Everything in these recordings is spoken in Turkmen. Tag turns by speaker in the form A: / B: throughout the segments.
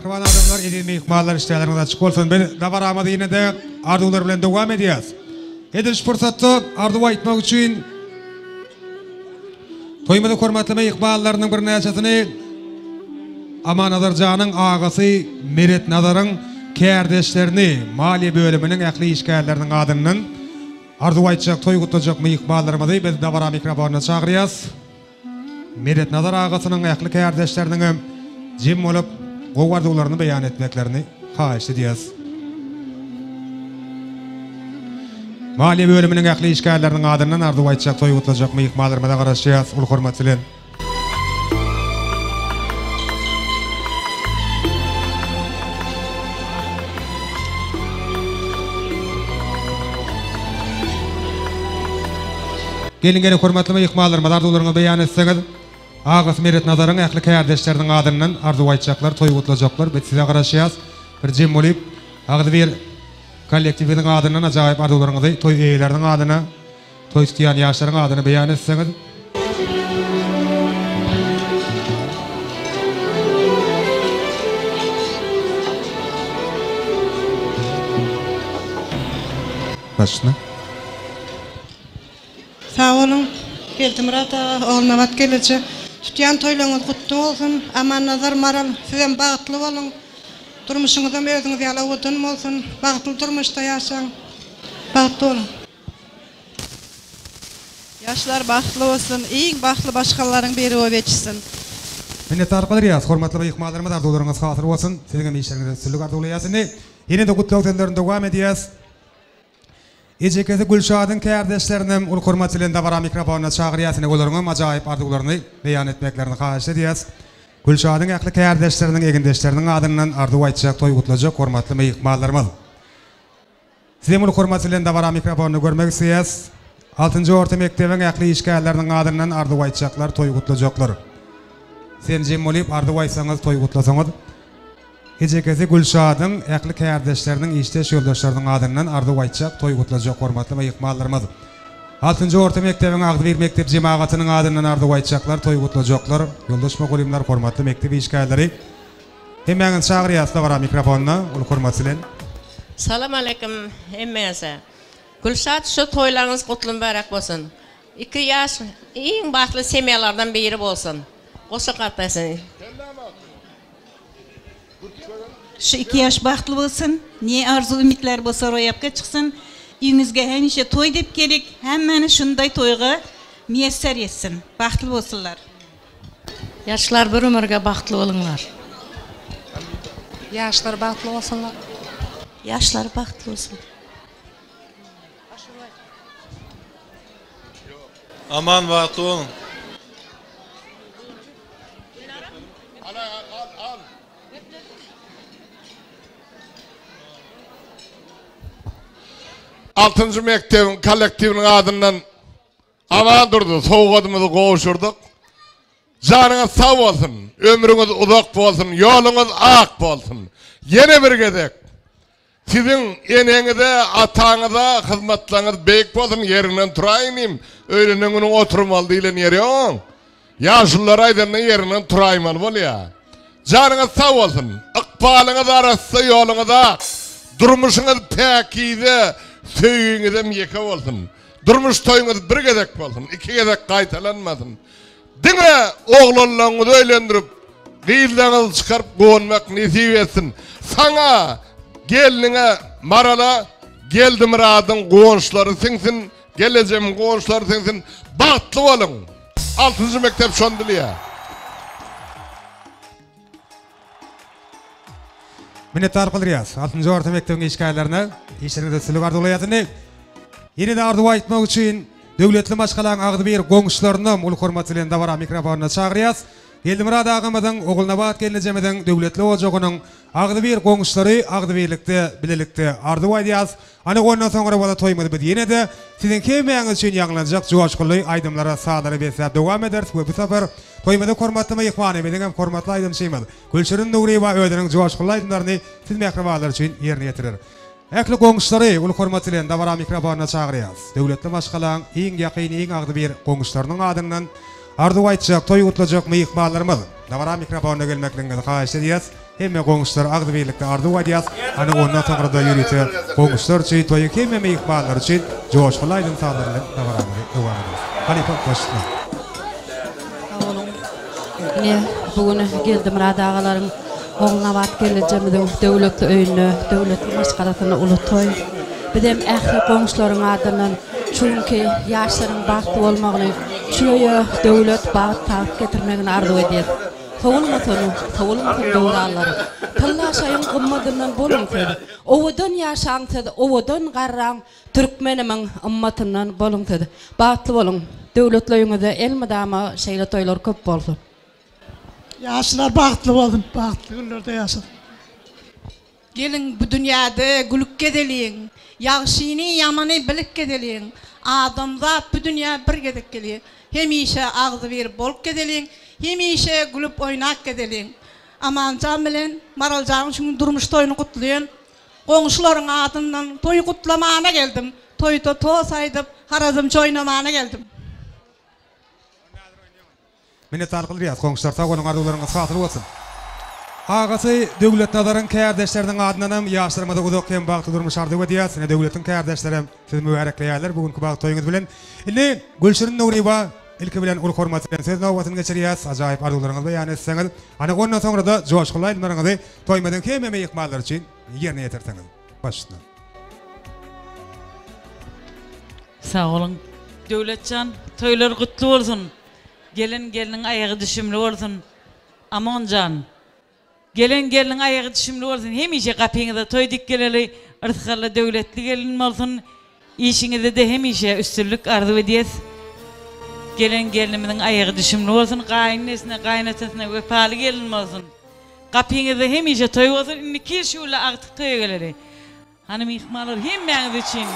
A: Mähriban adamlar, eziz myhmanlar, işdäleriňiz açyk bolsun. Biz dabaramyzy ýene-de arzuwlar bilen dowam edýäs. Edil şu pursatda arzuw aýtmak üçin toýumyzy hormatly myhmanlarynyň birnäçesini Amannazar janyň agasy Meretnazaryň kärdeşlerini, maliýe bölüminiň ähli işgärleriniň adyndan arzuw aýtjak, toý gutlajak myhmanlarymyzy biz dabara mikrofonyna çagyrýas. Meretnazar agasynyň ähli kärdeşleriniňem jem bolup, gowy arzuwlaryny beýan etmeklerini haýyşt edýäs. Maliýe bölüminiň ähli işgärleriniň adyndan arzuw aýtjak, toý gutlajak myhmanlarymyza garaşýas uly hormat bilen. Geliň geliň hormatly myhmanlarymyz arzuwlaryňyzy beýan etseňiz. Agasy Meretnazaryň ähli kärdeşleriniň adyndan arzuw aýtjaklar, toý gutlajaklar biz size garaşýas. Bir jem bolyp agzybir kollektiwiňiziň adyndan ajaýyp arzuwlaryňyzy toý eýeleriniň adyna, toý tutýan ýaşlaryň adyna beýan etseňiz. Başla.
B: Sag boluň Geldimyrat aga, Ogulnabat gelneje. Tutýan toýlaryňyz gutly bolsun. Amannazar, Maral sizem bagtly boluň. Durmuşyňyzam özüňiz ýaly owadan bolsun. Bagtly durmuşda ýaşaň. Bagtly boluň.
C: Ýaşlar bagtly bolsun, iň bagtly maşgalalaryň biri bolup ýetişsin.
A: Minnetdarlyk bildirýäs. Hormatly myhmanlarymyz arzuwlaryňyz hasyl bolsun. Siziňem işleriňizde üstünlik arzuwlaýas. Indi ýene-de gutlag sözlerini dowam edýäs. Ejekesi Gülşadyň kärdeşlerinem uly hormat bilen dabara mikrofonyna çagyrýas ine olaryňam ajaýyp arzuwlaryny beýan etmeklerini haýyşt edýäs. Gülşadyň ähli kärdeşleriniň egindeşleriniň adyndan arzuw aýtjak toý gutlajak hormatly myhmanlarymyz. Sizem uly hormat bilen dabara mikrofonyna görmek isleýäs. Altynjy orta mekdebiň ähli işgärleriniň adyndan arzuw aýtjaklar toý gutlajaklar. Sizem jem bolyp arzuw aýtsaňyz toý gutlasaňyz. Ejekesi Gülşadyň ähli kärdeşleriniň, işdeş ýoldaşlarynyň adyndan arzuw aýtjak, toý gutlajak hormatly myhmanlarymyz! Altynjy orta mekdebiň agzybir mekdep jemagatynyň adyndan arzuw aýtjaklar, toý gutlajaklar, ýoldaş mugallymlar, hormatly mekdep işgärleri! Hemmäňizi çagyrýas dabara mikrofonyna uly hormat bilen.
D: Salam aleýkum hemmäňize. Gülşat şu toýlaryňyz gutly mübärek bolsun. Iki ýaş iň bagtly semýalardan biri bolsun. Goşa gatnaşyn.
E: Şu iki ýaş bagtly bolsun, ne arzuw ümitleri bolsa roýapga çyksyn, öýüňizge hemişe toý dep gelik, hemmäni şunday toýga miýesser etsin. Bagtly bolsunlar.
F: Ýaşlar bir ömürge bagtly boluňlar.
B: Ýaşlar bagtly bolsunlar.
G: Ýaşlar bagtly bolsun.
H: Aman bagtly boluň. Altynjy mekdebiň kollektiwiniň adyndan Aman Durdy sowgadymyzy gowşurdyk. Janyňyz sag bolsun, ömrüňiz uzak bolsun, ýoluňyz ak bolsun. Ýene bir gezek Siziň eneňize, ataňyza hyzmatlaryňyz beýik bolsun, ýeriňden turaý inim, öýlenen günüň oturmaly diýlen ýeri ýok oň. Ýaşulular aýdanda ýeriňden turaýmaly bolýa. Janyňyz sag bolsun, ykbalyňyz arassa, ýoluňyz ak, durmuşyňyz päkize, söýgiňizem ýeke bolsun. Durmuş toýuňyz bir gezek bolsun, iki gezek gaýtalanmasyn. Diňe oglanlaryňyzy öýlendirip, gyzlaryňyzy çykaryp guwanmak nesip etsin. Saňa, gelniňe Marala Geldimyradyň guwançlary siňsin, gelejemiň guwançlary siňsin. Bagtly boluň! Altynjy mekdep şony dileýär.
A: Minnetdarlyk bildirýäs. Altynjy orta mekdebiň işgärlerine işleriňizde üstünlik arzuwlaýas. Indi ýene-de arzuw aýtmak üçin döwletli maşgalaň agzybir goňşularynam uly hormat bilen dabara mikrofonyna çagyrýas. Geldimyrat agamyzyň, Ogulnabat gelnejemiziň döwletli ojagynyň agzybir goňşulary agzybirlikde, bilelikde arzuw aýdýas. Ana ondan soňra bolsa toýumyzy biz ýene-de siziň hemmäňiz üçin ýaňlanjak joşgunly aýdymlara, sazlara besläp dowam ederis we bu sapar toýumyzyň hormatly myhmany, biziň hem hormatly aýdymçymyz Gülşirin Nuryýewa özüniň joşgunly aýdymlaryny siz mähribanlar üçin ýerine ýetirer. Ähli goňşulary uly hormat bilen dabara mikrofonyna çagyrýarys. Döwletli maşgalaň iň ýakyn, iň agzybir goňşularynyň adyndan arzuw aýtjak, toý gutlajak myhmanlarymyz dabara mikrofonyna gelmekligiňizi haýyşt edýäs. Hemme goňşulara agzybirlikde arzuw aýdýas. Hany ondan soňra-da ýörite goňşular üçin, toýuň hemme myhmanlary üçin joşgunly aýdym-sazlar bilen dabaramyzy dowam ederis. Halypa başla.
G: Sag boluň. Ine, bu gün Geldimyrat agalaryň Ogulnabat gelnejemiziň döwletli öýünde, döwletli maşgalasynda uly toý. Bizem ähli goňşularyň adyndan şu günki ýaşlaryň bagtly bolmagyny, şu öýe döwlet, bagt, tagt getirmegini arzuw edýäs. Sowulmasyn, sowulmasyn döwranlar. Tylla şaýyň gymmadyndan boluň siz. Owadan ýaşaň siz, owadan garraň, Türkmenimiň ymmatyndan boluň siz. Bagtly boluň. Döwletli öýüňizde elmydama şeýle toýlar köp bolsun.
B: Ýaşlar bagtly bolsun, bagtly günlerde ýaşasyn.
C: Geliň bu dünýäde gülüp gezeliň, Ýagşyny, ýamany bilip gezeliň. Adamzat bu dünýä bir gezek gelýär. Hemişe agzybir bolup gezeliň, Hemişe gülüp oýnap gezeliň. Amanjan bilen Maraljanyň şu gün durmuş toýuny gutlaýan. Goňşularyň adyndan toý gutlamana geldim. Toýda tost aýdyp, harazymça oýnamana geldim.
A: Minnetdarlyk bildirýäs goňşular sag boluň arzuwlaryňyz hasyl bolsun. Agasy Döwletnazaryň kärdeşleriniň adyndanam ýaşlarymyza uzak hem bagtly durmuş arzuw edýäs. Ine Döwletiň kärdeşlerem sizi mübärekleýärler bu günki bagt toýuňyz bilen. Indi Gülşirin Nuryýewa ilki bilen uly hormat bilen söz nobatyny geçirýäs. Ajaýyp arzuwlaryňyzy beýan etseňiz. Ana ondan soňra-da joşgunly aýdymlaryňyzy toýumyzyň hemme myhmanlary üçin ýerine ýetirseňiz. Baş üstüne.
I: Sag boluň. Döwletjan toýlar gutly bolsun. Gelen gelniň aýagy düşümli bolsun Amonjan. Gelen gelniň aýagy düşümli bolsun hemişe gapyňyza toý dik geleli yrsgally döwletli gelin bolsun işiňizdede hemişe üstünlik arzuw edýäs gelen gelnimiziň aýagy düşümli bolsun gaýynenesine gaýynatasyna wepaly gelin bolsun gapyňyzda hemişe toý bolsun indiki ýyl şuwla agtyk toýa geleli Hany myhmanlar hemmäňiz üçin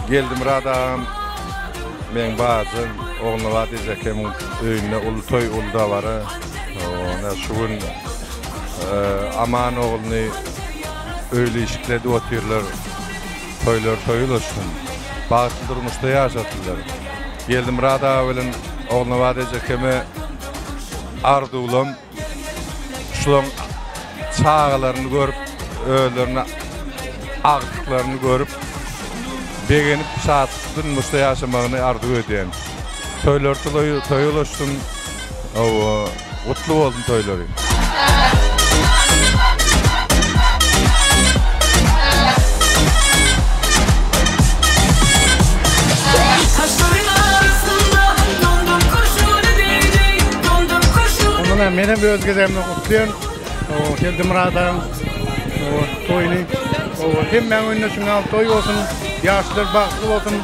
J: Geldimyrat agam meň bajym Ogulnabat ejekemiň öýünde uly toý, uly dabara. Ine şu gün Aman ogluny öýli işikli edip otyrlar. Toýlar toý ulaşsyn. Bagtly durmuşda ýaşasynlar. Geldimyrat aga bilen Ogulnabat ejekeme arzuwlam şulaň çagalaryny görüp, özlerine agtyklaryny görüp, begenip şatlykly durmuşda ýaşamagyny arzuw edýän. Toýlary toý ulaşsyn. Hawa, gutly bolsun toýlary.
K: Ondan hem menem öz gezegimde gutlaýan. Geldimyrat agaň toýuny. Hemmäň öňünde şuňa toý bolsun. Ýaşlar bagtly bolsun.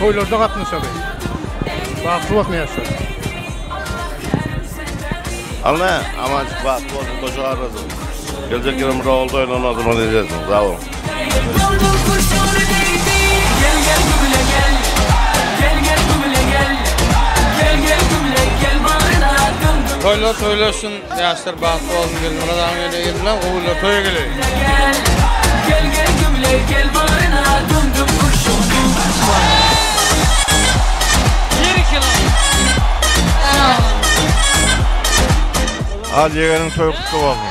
K: Toýlarda gatnaşaly. Bagtly bolsun ýaşlar.
L: Alna, amançyk bagtly bolsun, goşa garrasyn. Geljek ýylam rol toýuna nazymyz ejersin. Sag boluň.
M: Toýlar toýlaşsyn, ýaşlar bagtly bolsun, Gelmyrat agaň ýene ýylyna gowylar toýa geleýin.
L: Al ýegeniň toýy gutly bolsun.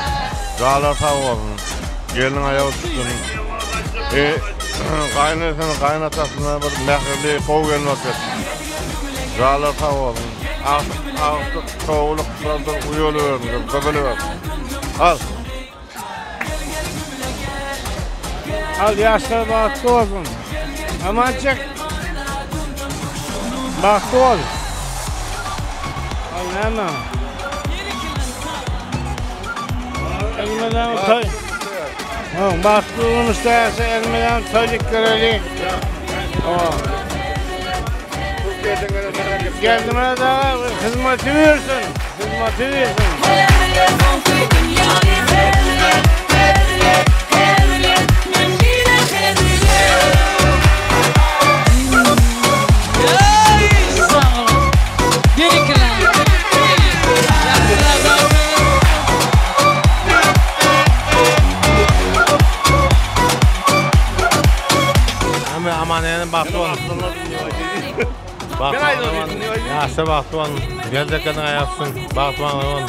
L: Jalar sag bolsun. Gelniň aýagy tutsun. E, gaýynenesine, gaýynatasyna bir mähirli, gowy gelin bolup ýetsin. Jalar sag bolsun. Agtyk, agtyk, çowluk, şoldur uýalybersin, köpelibersin. Al.
K: Al ýaşlar bagtly bolsun. Amançyk. Bagtly bol. Al näme? Elmeden toý. Ha, bagtly durmuşda ýaşa, elmeden toýluk göreli. Geldimyrat aga hyzmaty buyursun. Hyzmaty buyursun.
M: Hemme aman ýene bagtly bolun. Bagtly bolun. Ýaşa bagtly bolun. Geljekden aýak tutsun. Bagtly bolun.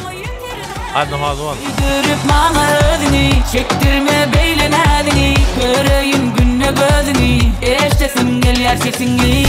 M: Adny hozy bolun.
N: Görüp maňa özüňi Çekdirme beýle näziňi Göreýin günde gözüňi Eşdesim gelýär sesiňi.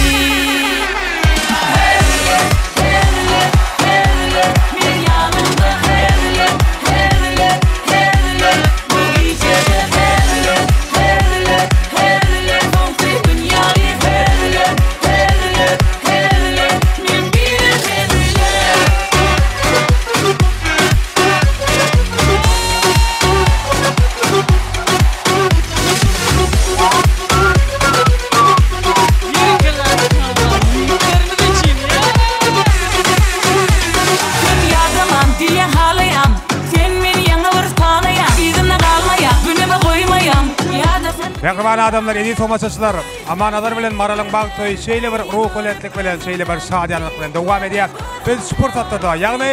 N: Sen ýadaman diýýäň halaýan Sen meni ýaňy bir tanaýaň Yzymda galmaýaň Günümi goýmaýaň Ýa-da sen.
A: Mähriban adamlar, eziz tomaşaçylar, Amanazar bilen Maralyň bagt toýy şeýle bir ruhubelentlik bilen, şeýle bir şadyýanlyk bilen dowam edýär. Biz şu pursatda-da, ýagny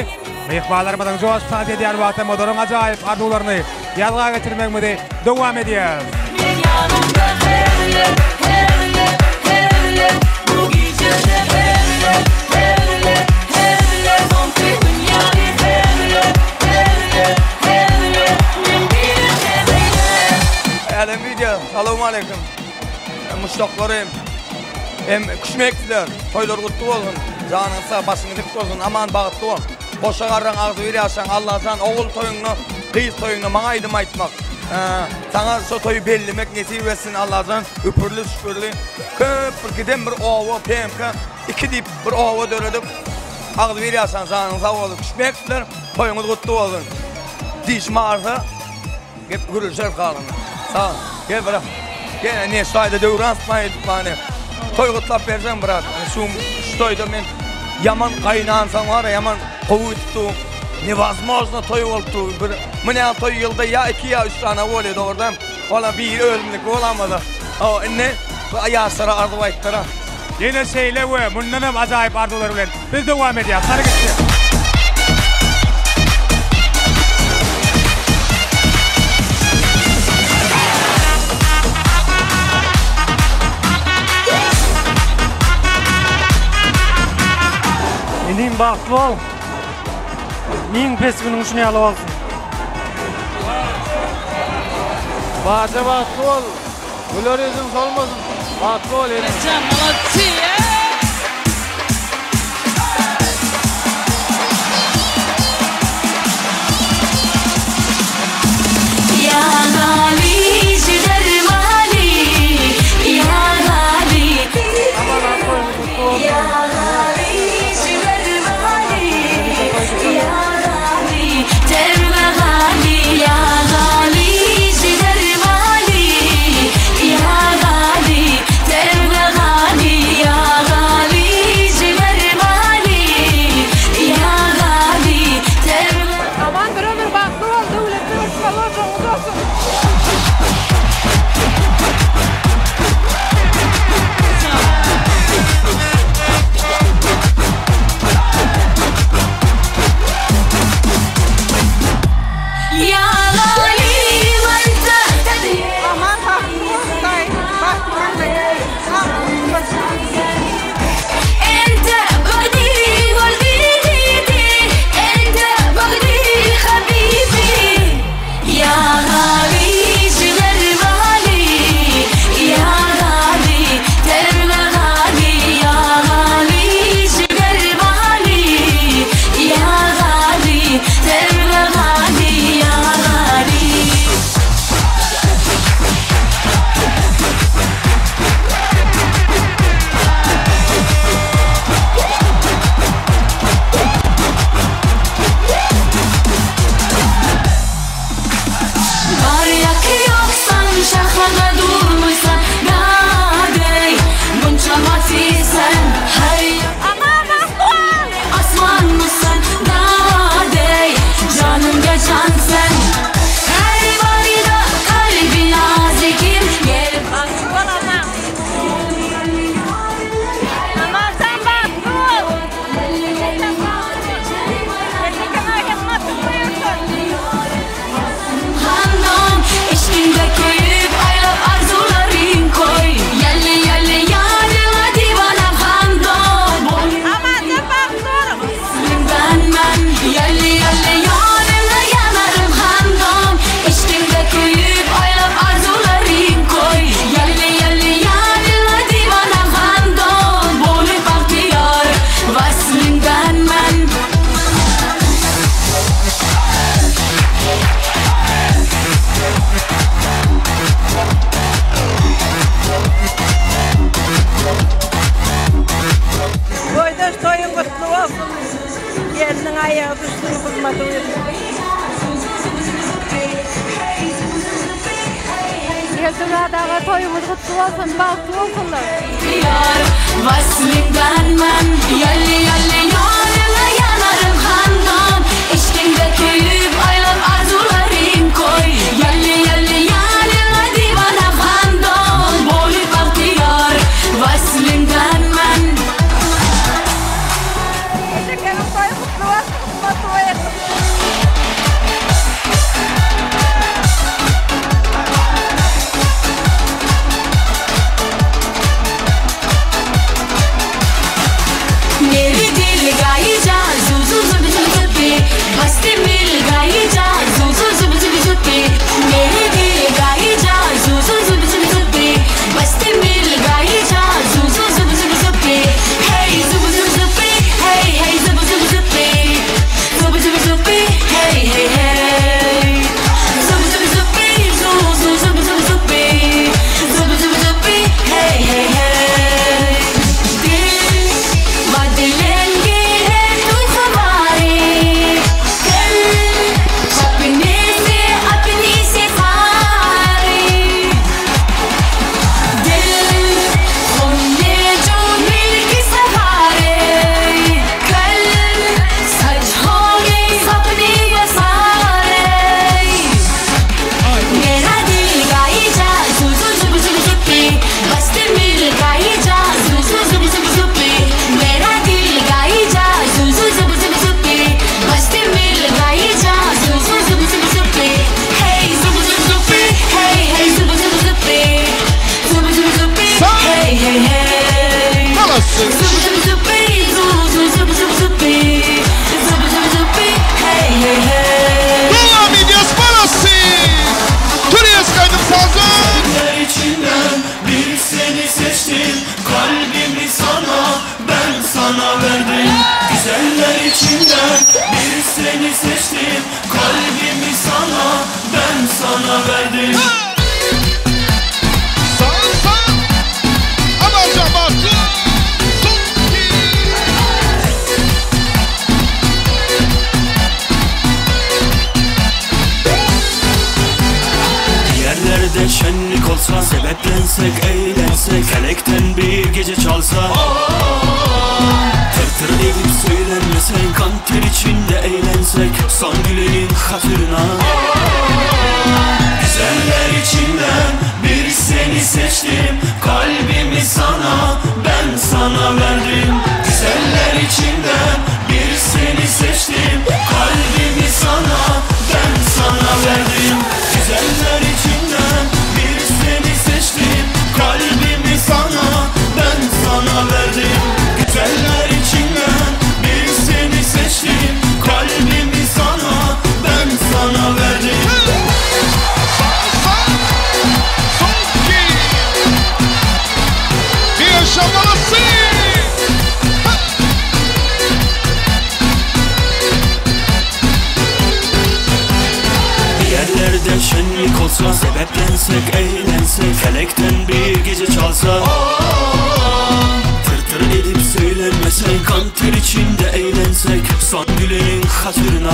A: myhmanlarymyzyň joşup tans edýän wagtam olaryň ajaýyp arzuwlaryny ýazga geçirmegimizi dowam edýäris.
N: Men ýanyňda hezil et, hezil et, hezil et Bu gijede hezil et, hezil et, hezil et Soňky gün ýaly hezil et, hezil et, hezil et Men bire hezil et.
O: Älem wideo salowmaleýkim muşdaklarym hem küşmekçiler toýlar gutly bolsun janyňyz sag başyňyz dik bolsun aman bagtly bol goşa garraň agzybir ýaşaň Allajan ogul toýuňda gyz toýuňda maňa aýdym aýtmak saňa şo toýy bellemek nesip etsin Allajan üpürli şükürli köp bir giden bir oba PMK 2 diýip bir oba döredip agzybir ýaşaň janyňyz sag bolsun küşmekçiler toýuňyz gutly bolsun dişim agyrsa Gep gürleşeris galanyny. Sag. Gel brat. Gel ne şu aýda döwran tutmaý edip bany. Toý gutlap berseň brat. Şu şu toýda men ýaman gaýnansaň bar ýaman gowy gitdi. Nevozможно toý bolupdy. Bir mine toý ýylda ýa 2 ýa 3 sany bolýar dogrudan. Ola bir özümniki bolamada. O indi. Bu ýaşlara arzuw aýtdyra.
A: Ýene şeýle we mundan hem ajaýyp arzuwlar bilen biz dowam edýäs. Hany gitdik.
P: Inim bagtly bol. Iň pes günüň şuny ýaly bolsun.
M: Barça bagtly bol. Güler ýüzüň solmasyn. Bagtly bol inim.
I: Molodцы!
N: Ya gali jigerim Ali Ya gali Ya gali jigerim Ali Ya gali terve gali Ya gali jigerim Ali Ya gali terve gali Ya gali jigerim Ali Ya gali terve
Q: Aman bir ömür bagtly bol, döwletli rysgaly ojagyňyz bolsun.
N: Ya gali manta
Q: Aman bagtly bol Hudaý, bagtly bolsun.
N: انت بغدي والديتي انت بغدي حبيبي يا غالي جبر غالي يا غالي ترمى غالي يا غالي جبر غالي يا غالي ترمى غالي يا غالي. Var yakıyorsan şahada durmuşsan Gadey bunca mafisen Her asman mısın Gadey canım geçen sen Her varida kalbi nazikim Gel.
Q: Aman sen bagtly bol.
N: Handan eşkinde köyüp aylap arzuların koy Yalli yalli yarıma divana handan
Q: Aman sen bagtly bol.
N: Ben ben yalli yalli yarına yanarım handan Eşkinde köyüp aylap arzuların koy Yalli yalli yarına divana handan Bolu bahtiyar vaslinden ben.
Q: Boýdaş toýuň gutly bolsun. Gelniň aýagy düşsün, hyzmaty buyursun.
G: Geldimyrat aga toýuňyz gutly bolsun, bagtly bolsunlar.
N: Yar vaslinden ben Yalli yalli yarına yanarım handan Eşkinde köyüp aylap arzuların koy Yalli yalli yarına divana handan Bolu bahtiyar vaslinden ben.
Q: Ejekeniň toýy gutly bolsun, hyzmaty buyursun.
N: Meri dil gayi ja zu zu zu zu zu pe basti mil gayi. Hey hey hey.
H: Molodцы.
N: Зупи зупи зупи, зу зу зупи зупи зупи, зупи зупи зупи, hey hey hey.
H: Dowam edýäs molodцы. Turyas aýdym sazy.
R: Güzeller içinden bir seni seçtim Kalbimi sana ben sana verdim Güzeller içinden bir seni seçtim Kalbimi sana ben sana verdim
H: Saz saz. Aman bagty.
R: Bir yerlerde şenlik olsa Sebeplensek eğlensek Felekten bir gece çalsa Tır tır edip söylenmesen Kan ter içinde eğlensek Son gülenin hatırına Güzeller içinden bir seni seçtim Kalbimi sana ben sana verdim Güzeller içinden bir seni seçtim Kalbimi sana ben sana verdim Güzeller içinden bir seni seçtim Kalbimi sana ben sana verdim Güzeller içinden bir seni seçtim Kalbimi sana ben sana verdim
H: Bir molodцы.
R: Bir yerlerde şenlik olsa Sebeplensek eğlensek Felekten bir gece çalsa Tır tır edip söylenmesek Kan ter içinde eğlensek Son gülenin hatırına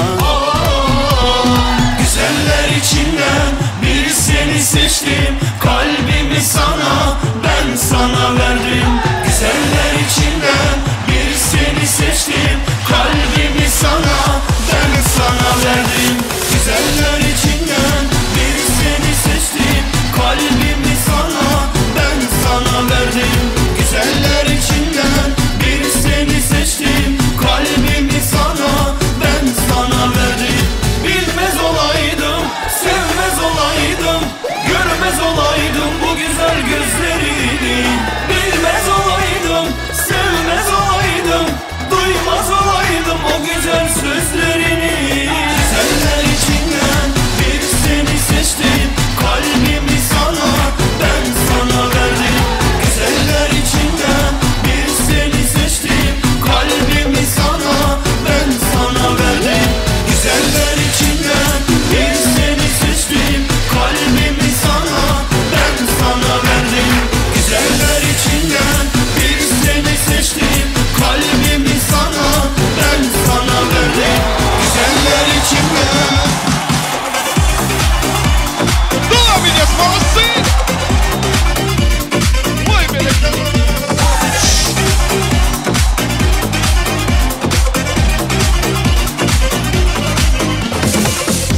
R: Güzeller içinden bir seni seçtim Kalbimi sana ben sana verdim Güzeller içinden bir seni seçtim Kalbimi sana ben sana verdim Güzeller içinden bir seni seçtim Kalbimi sana ben sana verdim Güzeller içinden bir seni seçtim Kalbimi sana ben sana verdim Bilmez olaydım, sevmez olaydım Görmez olaydım bu güzel gözlerini Bilmez olaydım, sevmez olaydım Duymaz olaydım o güzel sözlerini Güzeller içinden bir seni seçtim Kalbimi sana ben sana verdim Güzeller içinden bir seni seçtim Kalbimi sana ben sana verdim Güzeller içinden bir seni seçtim Kalbimi sana ben sana verdim Güzeller içinden bir seni seçtim Kalbimi sana ben sana verdim Güzeller içinden
H: Dowam edýäs molodцы. Oý berekella.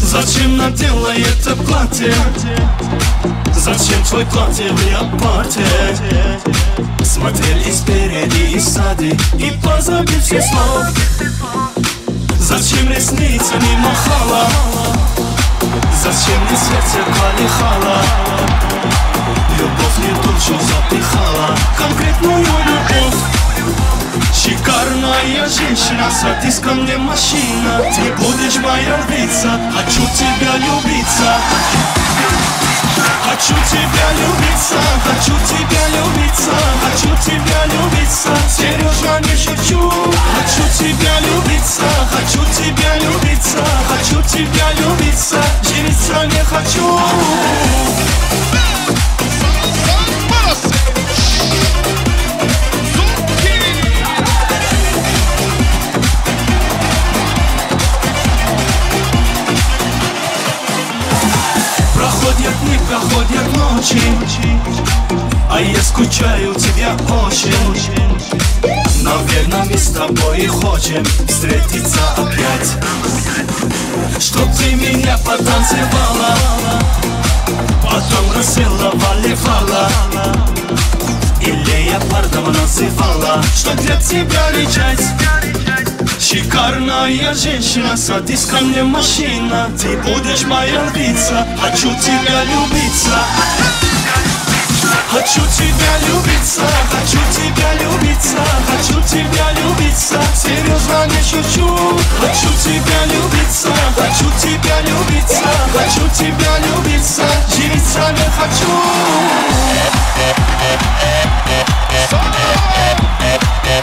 R: Зачем надела это платье? Зачем твой платье в леопарде? Смотрели спереди и сзади И позабыв все слов Зачем ресницами махала? Зачем мне сердце колыхала? Любовь не душу запихала Конкретную любовь Шикарная женщина, садись ко мне машина Ты будешь моя львица, хочу тебя любиться Хочу тебя любиться, хочу тебя любиться, хочу тебя любиться Сережа, не шучу Хочу тебя любиться, хочу тебя любиться, хочу тебя любиться Жениться не хочу
H: Molodцы.
R: Проходят дни, проходят ночи А я скучаю тебя очень Наверное, мы с тобой хотим встретиться опять Чтоб ты меня потанцевала Потом расцеловала И леопардом называла Что для тебя лечать Шикарная женщина, садись ко мне машина Ты будешь моя львица, хочу тебя любиться Хочу Хочу тебя любиться, хочу тебя любиться, хочу тебя любиться, серьезно не шучу. Хочу тебя любиться, хочу тебя любиться, хочу тебя любиться, жениться не хочу.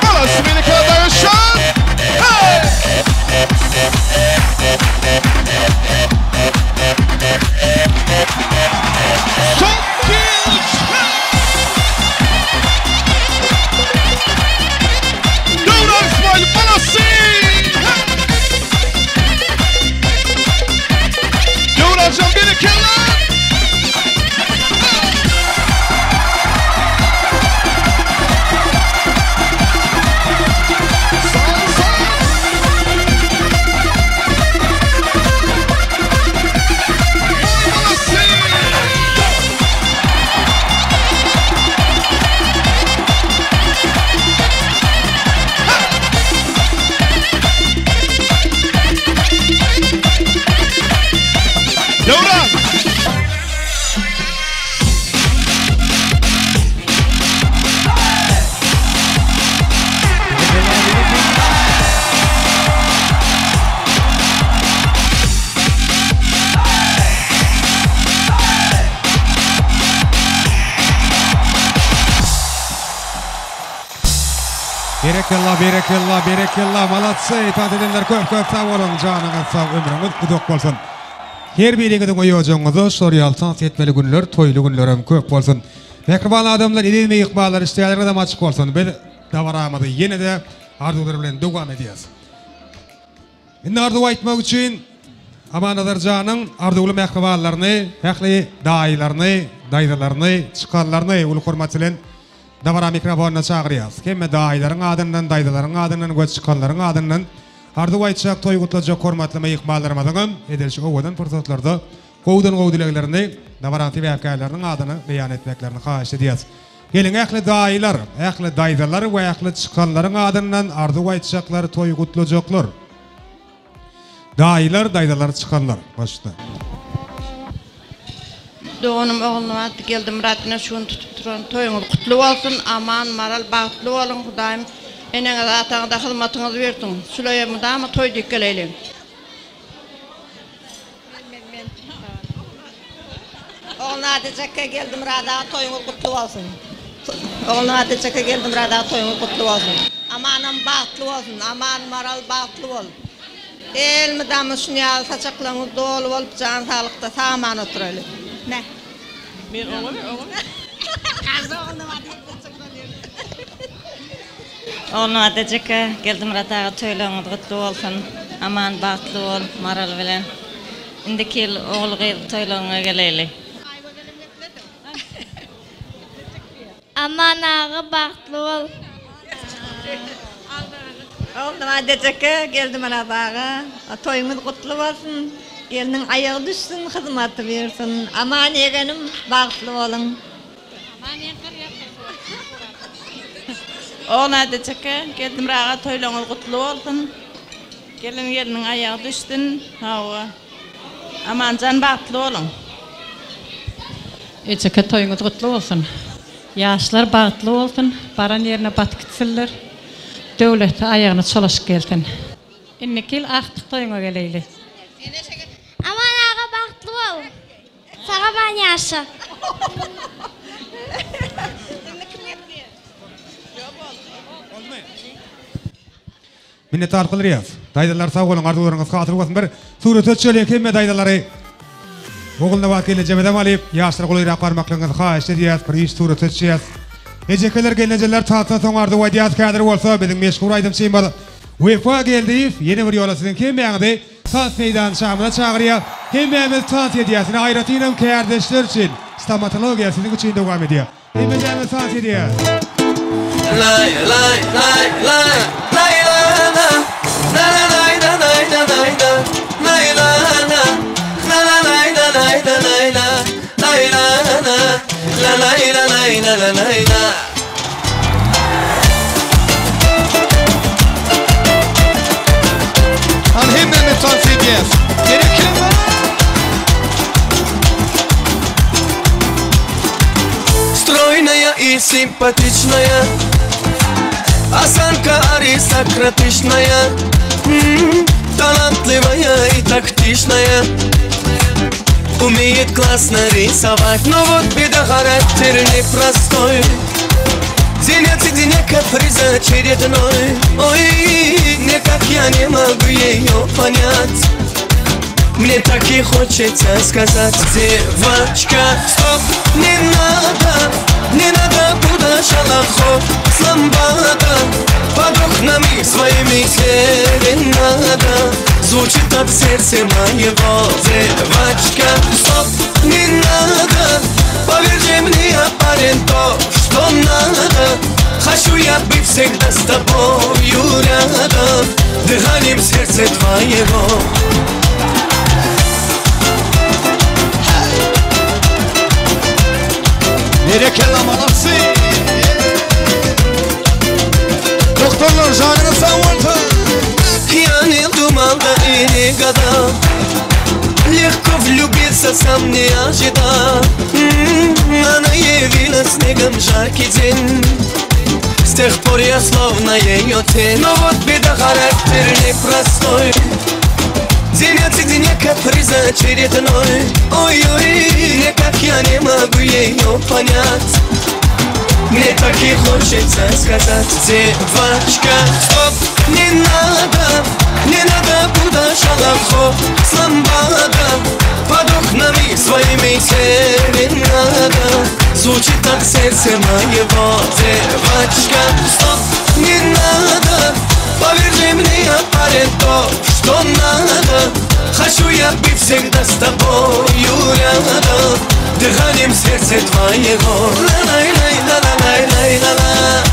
H: Balasy meni kadaýyşan. Hey! Son iki, üç. Döwran İsmail balasy. Döwranjan berekella. Döwran!
A: Berekella, berekella, berekella. Malatsy, tans edenler köp köp sag boluň, janyňyz sag, ömrüňiz uzak bolsun. Her biriňiziň oýajagyňyzda şor ýaly tans etmeli günler, toýly günlerem köp bolsun. Mähriban adamlar, eziz myhmanlar, işdäleriňizem açyk bolsun. Biz dabaramyzy ýene-de arzuwlar bilen dowam edýäs. Indi arzuw aýtmak üçin Amannazar janyň arzuwly mähribanlaryny, ähli daýylaryny, daýzalaryny, çykanlaryny uly hormat bilen dabara mikrofonyna çagyrýas. Hemme daýylaryň adyndan, daýzalaryň adyndan we çykanlaryň adyndan arzuw aýtjak, toý gutlajak hormatly myhmanlarymyzyňam edil şu owadan pursatlarda gowudan-gowy dileglerini dabaranyň sebäpkärleriniň adyna beýan etmeklerini haýyş edýäs. Geliň ähli daýylar, ähli daýzalar we ähli çykanlaryň adyndan arzuw aýtjaklar, toý gutlajaklar. Daýylar, daýzalar, çykanlar. Başda.
S: Doganym Ogulnabat Geldimyrat ine şu gün tutup duran toýuňyz gutly bolsun Aman Maral bagtly boluň Hudaýym eneňize ataňyza hyzmatyňyzy bersin şuleýe mydama toý diýip geleýliň.
Q: Ogulnabat ejeke Geldimyrat aga toýuňyz gutly bolsun. Ogulnabat ejeke Geldimyrat aga toýuňyz gutly bolsun. Amanam bagtly bolsun Aman Maral bagtly bol. Elmydama şuny ýaly saçaklaryňyz doly bolup jan saglykda sag aman oturaýly. Me.
S: Men oňa oňa.
T: Ogulnabat ejeke Geldimyrat aga toýlaryňyz gutly bolsun. Aman bagtly bol Maral bilen. Indiki ýyl ogul gyz toýlaryňa geleýli.
U: Aman aga bagtly bol.
Q: Ogulnabat ejeke, Geldimyrat aga, toýuňyz gutly bolsun. Gelniň aýagy düşsün, hyzmaty buýursyn. Aman ýegenim, bagtly boluň.
S: Ogulnabat ejeke, Geldimyrat aga toýlaryňyz gutly bolsun. Gelen gelniň aýagy düşsün. Hawa. Amanjan bagtly boluň.
F: Ejeke toýuňyz gutly bolsun. Ýaşlar bagtly bolsun, baran ýerine batyp gitsinler. Döwleti aýagyna çolaşyp gelsin. Indiki ýyl agtyk toýuňa geleýli.
U: Aman aga bagtly bol. Sag aman ýaşa.
A: Minnetdar kylyrýas. Daýzalar sag boluň arzuwlaryňyz hasyl bolsun bir surata düşeliň hemme daýzalary Ogulnabat gelnejemizem alyp ýaşlar golaýrak barmaklygyňyzy haýyşt edýäs bir iş surata düşýäs. Ejekeler gelnejeler tatdan soň arzuw aýdýas häzir bolsa biziň meşhur aýdymçymyz Wepa Geldiýew ýene bir ýola siziň hemmäňizi tans meýdançamyza çagyrýar hemmämiz tans edýäs ine aýratynam kärdeşler üçin stomatologiýa siziň üçin dowam edýär. Hemmejämiz tans edýäs.
N: Lay lay lay lay lay la la la la lay la lay la lay la lay la la la la lay la lay la lay la lay la la la lay la lay la la lay la.
H: Hany hemmämiz tans edýäs. Gerekli.
N: Stroynaya
D: Красивая и симпатичная Осанка аристократичная М-м, Талантливая и тактичная Умеет классно рисовать Но вот беда характер непростой День от дня каприз очередной Ой, никак я не могу ее понять Мне так и хочется сказать Девочка, стоп, не надо Не надо, куда шалахо с ламбада Под окнами своими серенада Звучит от сердца моего Девочка, стоп, не надо Поверь же мне, я парень то, что надо Хочу я быть всегда с тобою рядом Дыханием сердца твоего
V: Berekella молодцы. Doktorlar janyňyz sag bolsun.
D: Я не думал да и не гадал Легко влюбиться сам не ожидал М-м, Она явилась снегом жаркий день С тех пор я словно ее тень Но вот беда, характер непростой День от дня каприз очередной Ой-ой, никак я не могу ее понять Мне так и хочется сказать Девочка, стоп, не надо Не надо, куда шалахо с ламбада Под окнами своими серенада Звучит от сердца моего Девочка, стоп, не надо Поверь же мне, я парень то, что надо Хочу я быть всегда с тобою рядом Дыханием сердца твоего Ла-лай-лай-ла-лай-лай-ла-ла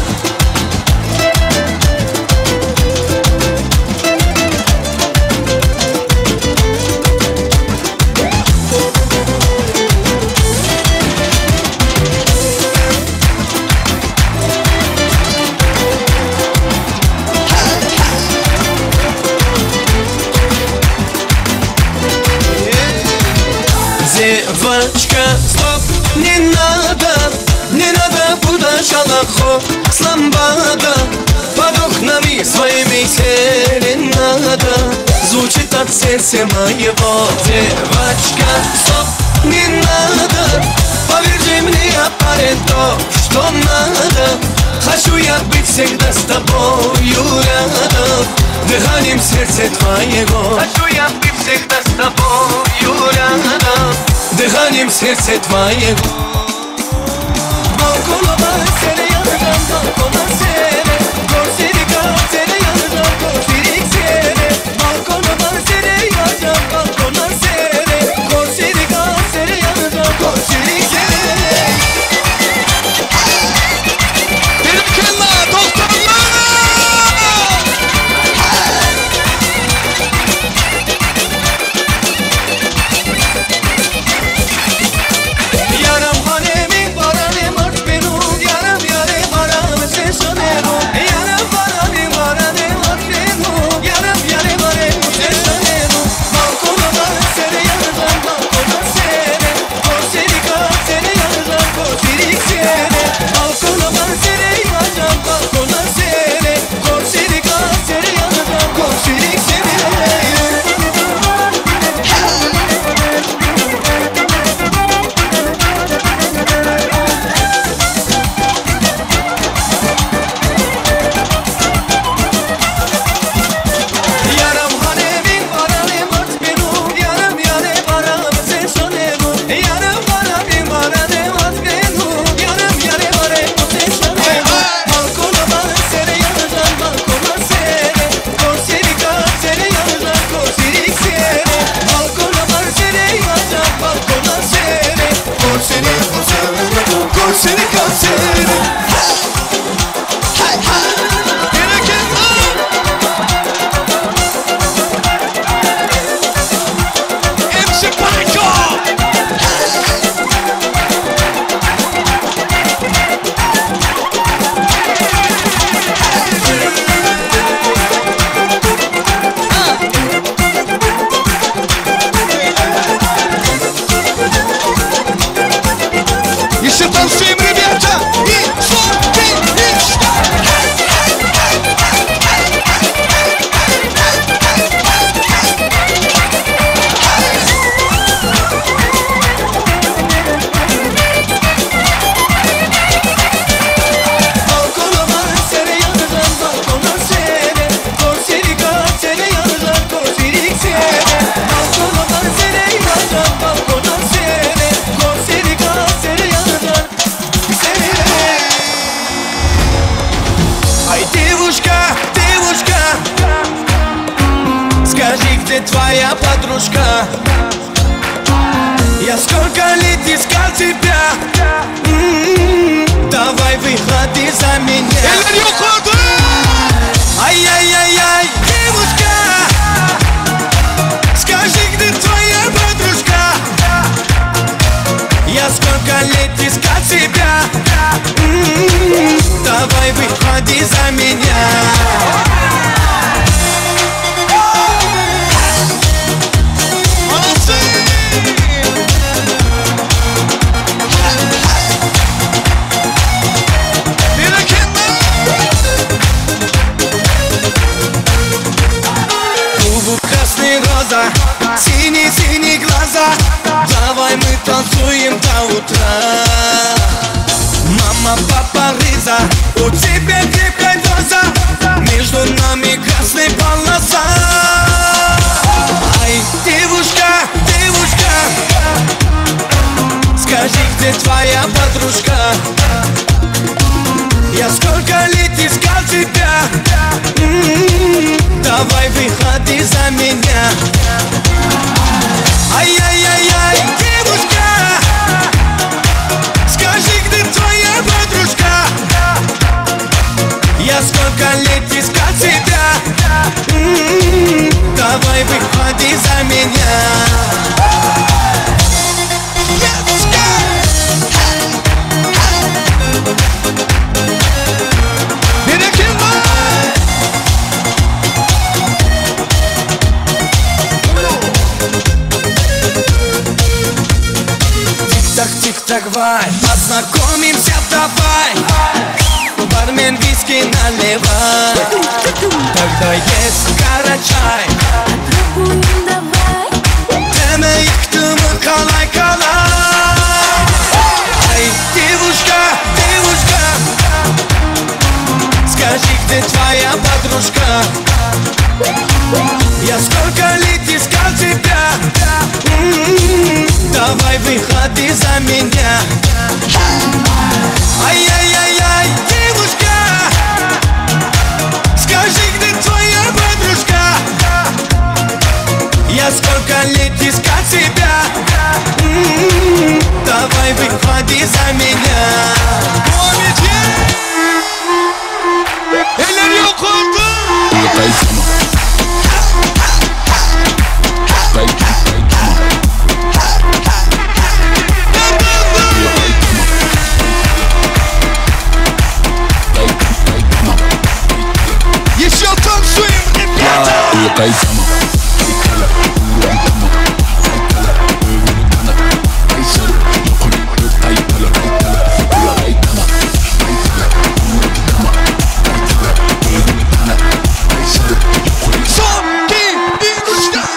D: Девочка, стоп, не надо, не надо, куда шалахо с ламбада Под окнами своими серенада Звучит от сердца моего Девочка, стоп, не надо, поверь же мне, я парень то, что надо Хочу я быть всегда с тобою рядом Дыханием сердца твоего Хочу я быть всегда с тобою рядом Дыханием сердца твоего Balkona seni yazacağım balkona seni Korseri seni yazacağım korsirik seni Balkona seni yazacağım balkona seni Korseri seni yazacağım korsirik seni
V: Berekella doktorlar.
D: Yaram hanemi barane mart benu Yaram yare baram seşanero Yaram barane barane mart benu Yaram yare bare seşanero Balkona var seni yazacağım balkona seni Korseri seni yazacağım korseri seni Balkona var seni yazacağım balkona seni Korseri seni yazacağım korseri seni Yaram hanemin baranem art benu Yaram yare baram seşanenu Yaram baranem baranem art benu Yaram yare barem seşanenu Balkona var seni yazacağım balkona seni Korseri seni yazacağım korseri seni Balkona var seni yazacağım balkona seni Korseri korseri korseri seni
V: MC Paco. Еще танцуем, ребята!
D: твоя подружка? Я сколько лет искал тебя М-м-м, Давай выходи за меня Ай-яй-яй-яй, девушка Скажи, где твоя подружка? Я сколько лет искал тебя М-м-м, Давай выходи за меня Губы красные роза, синий-синий глаза Давай мы танцуем до утра Мама, папа, Риза, у тебя крепкая доза Между нами красная полоса Ай, девушка, девушка Скажи, где твоя подружка? Я сколько лет искал тебя М-м-м, Давай выходи за меня Ай-яй-яй-яй, девушка Скажи, где твоя подружка? Я сколько лет искал тебя М-м-м, Давай выходи за меня Тик-так, тик-так, вай, познакомимся давай Бармен виски наливай Тогда есть карачай Тeme yıktımı kalay kalay Ай, девушка, девушка Скажи, где твоя подружка? Я сколько лет искал тебя М-м-м, Давай выходи за меня Ай-яй-яй-яй, девушка Скажи, где твоя подружка? Я сколько лет искал тебя М-м-м, Давай выходи за меня
V: Eller yukarıda!
D: Еще танцуем, ребята! Son, iki, bir, üç, dört.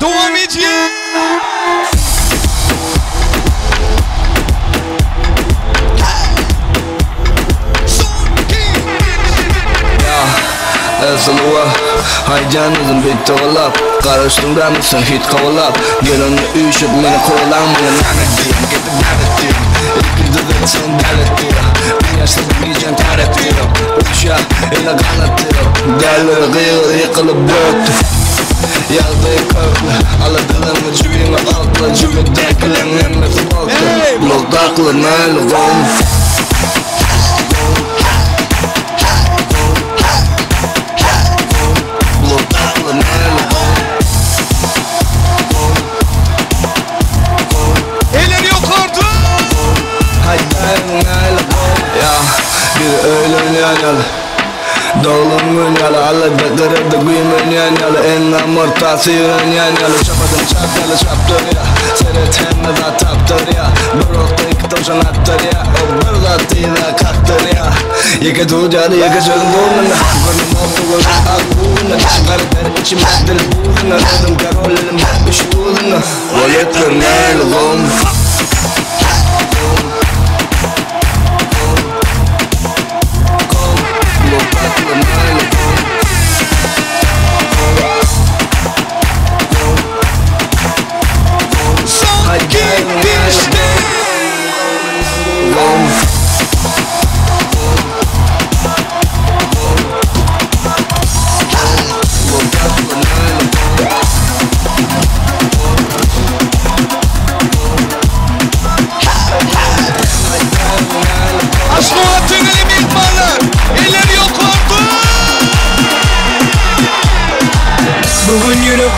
D: Devam edeyim.
B: Suluwa Haýjanyzym bit togulap Garaşdym ramysan hit kowalap Gelenni üýşüp meni kowalan Meni lanet diýen gepip lanet diýen Ilki düzetsen dälet diýen Bir ýaşlyk gijän täret diýen Uçýa ele ganat diýen Dälleri gygyr ýykylyp bökdi Ýagdaýy kökli Ala dyzyňy jübiňe altla Jübidäkileň hemmesi boldy Blokdakylar näli gowmy Blokdakylar näli gowmy
D: Eller yukarıda!
B: Ya bir öýlenýän ýaly Doglan gün ýaly Alla garada güýmenýän ýaly Enňam ortasy ýörenýän ýaly Çapadym çap ýaly çapdyrýa Seret hemme zat tapdyrýa Bir okda iki towşan atdyrýa O bir zat yza kakdyrýa Ýeke tut ýaly ýeke sözüm burnuna Görnüm okdy gözüm ak buguna Garip içim dil buzuna Özüm karol elim üç duzuna Waletler näli gowmy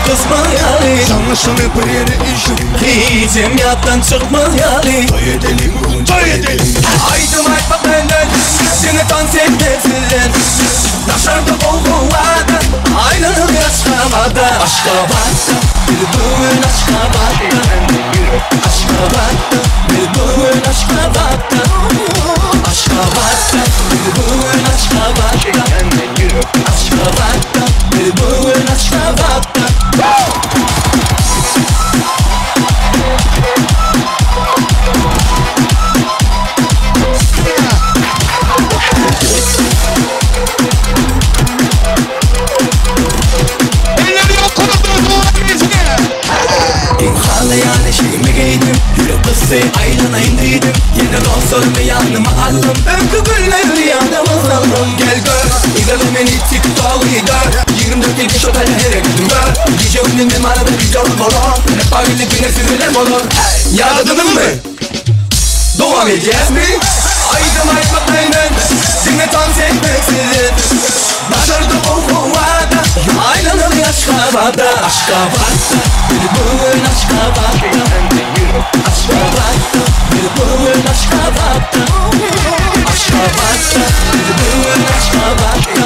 D: gysmaz ýaly.
V: Jaňlaşany bir ýere üýşüp.
D: Hijem ýatdan çykmaz ýaly.
V: Toý edeliň bu gün toý edeliň.
D: Aýdym aýtmak menden, diňe tans etmek sizden. Daşarda gowy howada, aýlanyp Aşgabada. Aşgabatda, biz bu gün Aşgabatda. Aşgabatda, biz bu gün Aşgabatda. Aşgabatda, biz bu gün Aşgabatda. Aşgabatda, biz bu gün Aşgabatda.
V: Eller ýokarda dowam edýär.
D: Iň halaýan eşigimi geýdim, Ýürek gysdy, aýlanaýyn diýdim. Ýene dostlarymy ýanyma aldym, Öňki günleri ýadyma saldym. Gel gör, yzarla meni TikTok-y gör, 24 ýedi şo taýda hereketim gör. Gije gündizem arada wideolar bolar, Rap gelip diňe siz bilen bolar. Hey! Ýadadyňyzmy? Dowam edýäsmi? Aýdym aýtmak menden, diňe tans etmek sizden. Daşarda gowy howada, aýlanaly Aşgabada. Aşgabatda, biz bu gün Aşgabatda. Aşgabatda, biz bu gün Aşgabatda. Aşgabatda, biz bu gün Aşgabatda.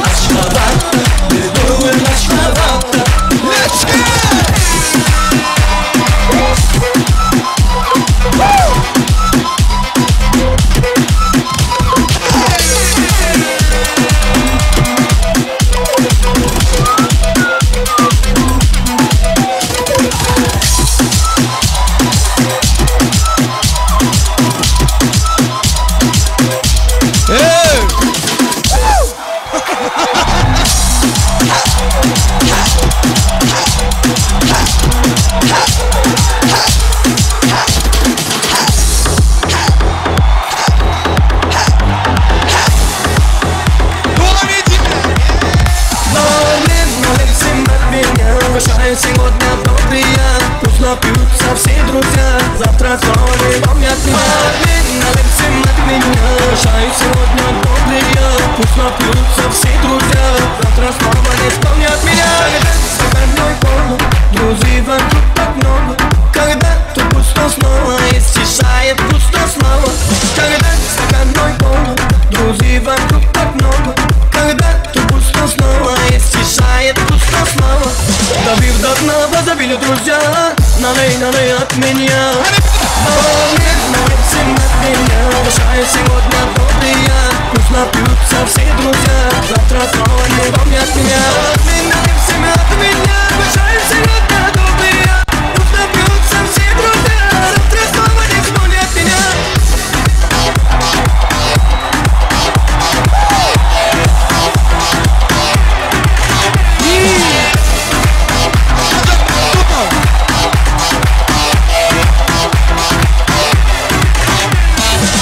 D: Aşgabatda, biz bu gün Aşgabatda.
V: Let's go! Hey! Dowam edýär.
D: Но всем от меня Угощаю сегодня добрые. Пусть напьются все друзья, Завтра снова не помнят меня. Налей всем от меня, Угощаю сегодня добрые. Пусть напьются все друзья, Завтра снова не вспомнят меня. Когда стаканной полу, друзей вокруг так много. Когда тут пусто снова, и стишает пусто снова. Когда стаканной полу, друзей вокруг так много. Когда тут пусто снова, и стишает пусто снова. Допив до дна, позабили друзья, Налей, налей от меня. Налей, налей всем от меня, Угощаю сегодня добрые. Пусть напьются все друзья, Завтра снова не помнят меня. Налей, налей всем от меня, Угощаю сегодня добрые. Пусть напьются все друзья, Завтра снова не вспомнят меня.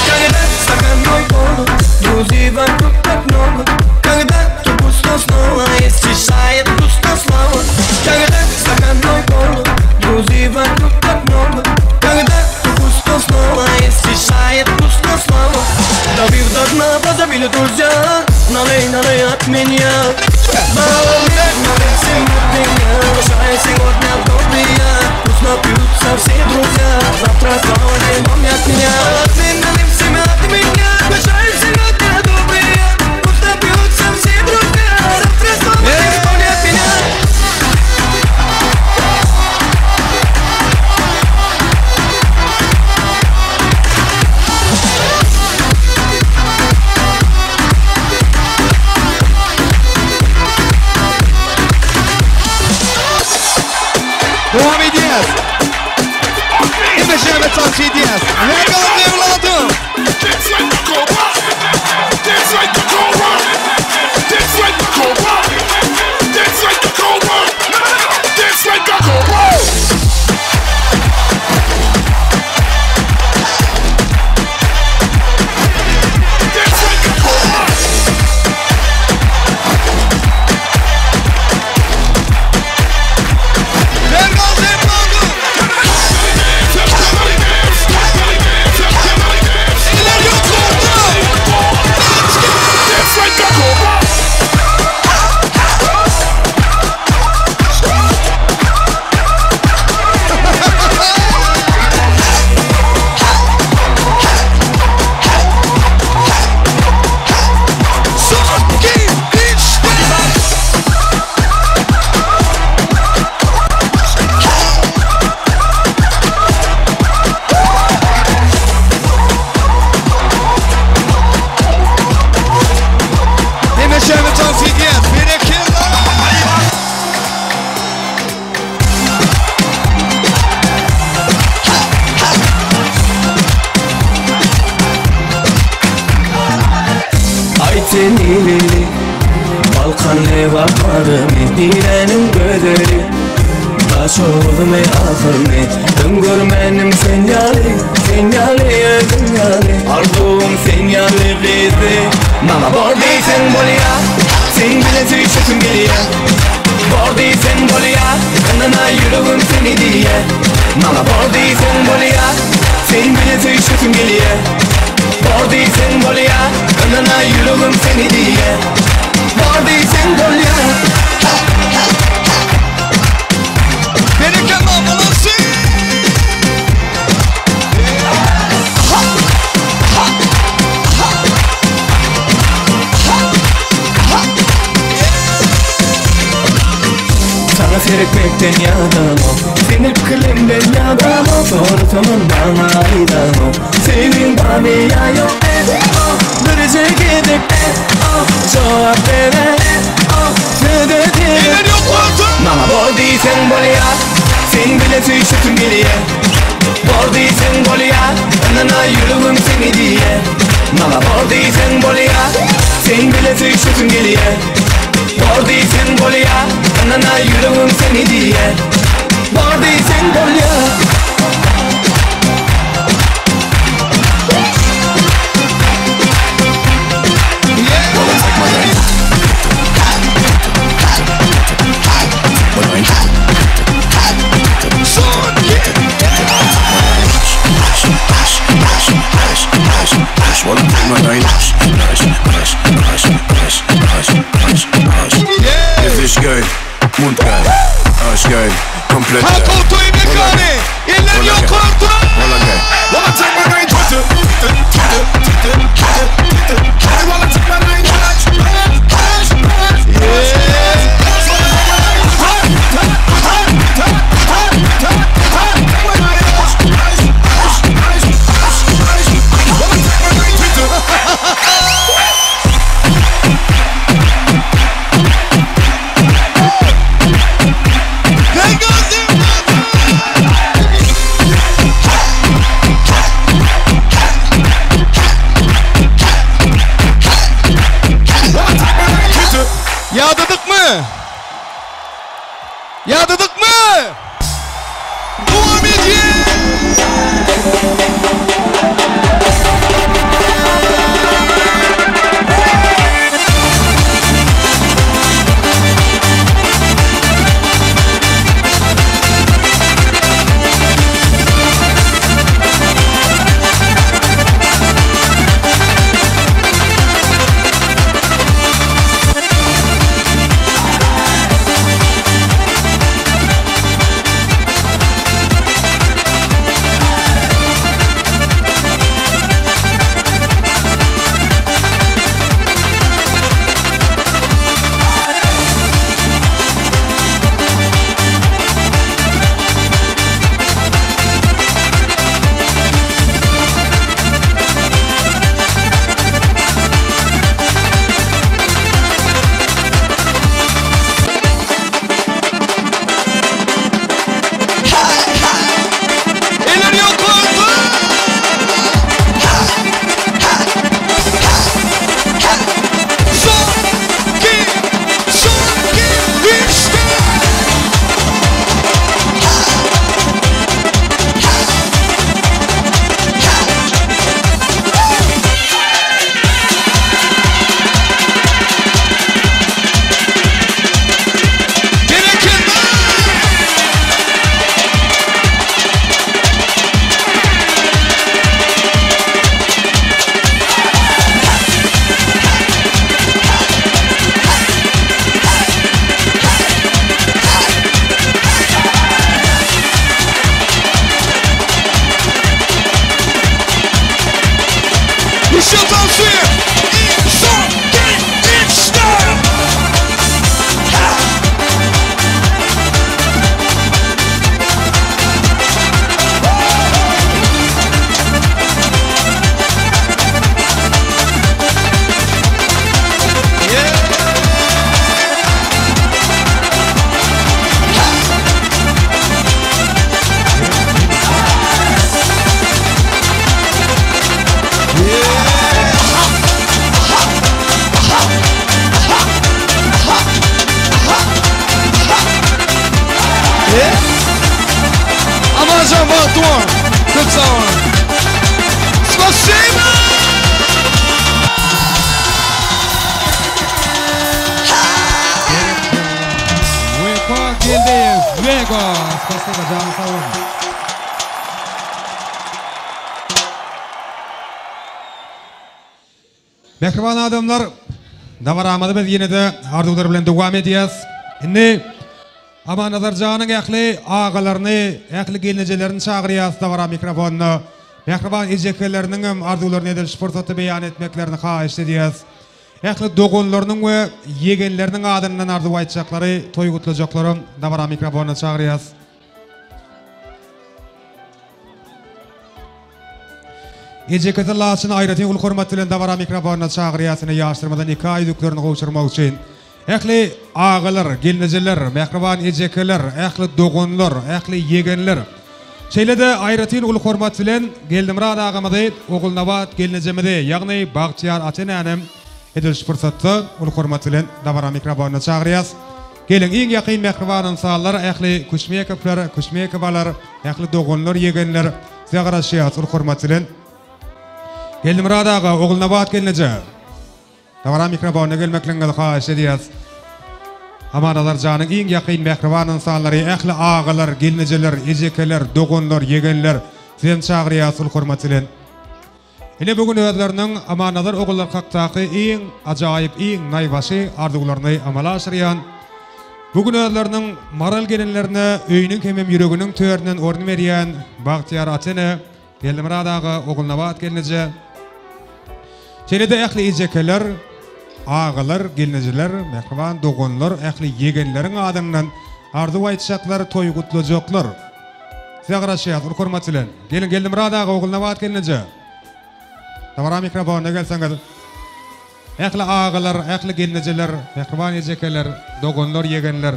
D: Когда стаканной полу, друзей вокруг так много. Когда тут пусто снова, и стишает пусто слово. Когда стаканной полу, друзей вокруг так много. Когда тут пусто снова, и стишает пусто слово. Допив до дна, позабили друзья, Налей, налей от меня. Налей, налей всем от меня, Угощаю сегодня добрые. Пусть напьются все друзья, Завтра снова не помнят меня. Налей, налей всем от меня, Угощаю сегодня добрые. Пусть напьются все друзья, Завтра снова не вспомнят меня.
V: Dowam edýäs. Hemme şäbe tans edýäs. Legal evladım.
D: sen nireli Balkan Lebap Marymy Niräniň gözeli Daşoguzmy Ahyrmy Öň görmändim sen ýaly Sen ýaly özüň ýaly Arzuwym sen ýaly gyzy Maňa bor diýseň bolýa Seň bilen söýüşesim gelýä Bor diýseň bolýa Ynana ýüregim seni diýýä Maňa bor diýseň bolýa Seň bilen söýüşesim gelýä Bor diýseň bolýa Ynana ýüregim seni diýýä Bor diýseň bolýa
V: Berekella molodsi!
D: Saňa seretmekden ýadamok Seni pikirlemden ýadamok Sorasamam maňa aýdanok Söýgiň barmy ýa ýok eh oh Birje gezek eh oh Jogap ber eh oh Söze derek Maňa bor diýseň bolýa Seň bile söýşesim gelýä Bor diýseň bolýa Ynana ýüregim seni diýýä Maňa bor diýseň bolýa Seň bile söýşesim gelýä Bor diýseň bolýa Ynana ýüregim seni diýýä Bor diýseň bolýa
C: Gesicht geil, Mund geil, Arsch geil, komplett geil.
V: Halk toý mekany, eller ýokarda!
C: Walla geil.
V: Walla çek maňa tütü, tütü, tütü, tütü, tütü, tütü. Walla çek maňa Ýadadykmy? Ýadadykmy? Dowam edýär!
A: Spasiba, janyň sag bolsun. Mähriban adamlar, dabaramyzy biz ýene-de arzuwlar bilen dowam edýäs. Indi Amannazar janyň ähli agalaryny, ähli gelnejelerini çagyrýas dabara mikrofonyna. Mähriban ejekeleriniň hem arzuwlaryny edil şu pursatda beýan etmeklerini haýyşt edýäs. Ähli doganlarynyň we ýegenleriniň adyndan arzuw aýtjaklary, toý gutlajaklaram dabara mikrofonyna çagyrýas. Ejekesi Laçyny aýratyn uly hormat bilen dabara mikrofonyna çagyrýas ine ýaşlarymyza nika ýüzüklerini gowşurmak üçin. Ähli agalar, gelnejeler, mähriban ejekeler, ähli doganlar, ähli ýegenler. Şeýle-de aýratyn uly hormat bilen Geldimyrat agamyzy, Ogulnabat gelnejemizi, ýagny Bagtyýar ata-enänem edil şu pursatda uly hormat bilen dabara mikrofonyna çagyrýas. Geliň, iň ýakyn mähriban ynsanlar, ähli Küşmekowlar, Küşmekowalar, ähli doganlar, ýegenler, size garaşýas uly hormat bilen. Geldimyrat aga, Ogulnabat gelneje, dabara mikrofonyna gelmekligiňizi haýyş edýäs. Amanazar janyň iň ýakyn mähriban ynsanlary, ähli agalar, gelnejeler, ejekeler, doganlar, ýegenler, sizem çagyrýas uly hormat bilen. Ine bu gün özleriniň Amannazar ogullary hakdaky iň ajaýyp, iň naýbaşy arzuwlaryny amala aşyrýan, bu gün özleriniň Maral gelinlerine öýüniň hemem ýüreginiň töründen orun berýän bagtyýar ata-ene Geldimyrat aga, Ogulnabat gelneje, şeýle-de ähli ejekeler, agalar, gelnejeler, mähriban doganlar, ähli ýegenleriň adyndan arzuw aýtjaklar, toý gutlajaklar. Size garaşýas uly hormat bilen. Geliň Geldimyrat aga Ogulnabat gelneje. Dabara mikrofonyna gelseňiz. Ähli agalar, ähli gelnejeler, mähriban ejekeler, doganlar, ýegenler.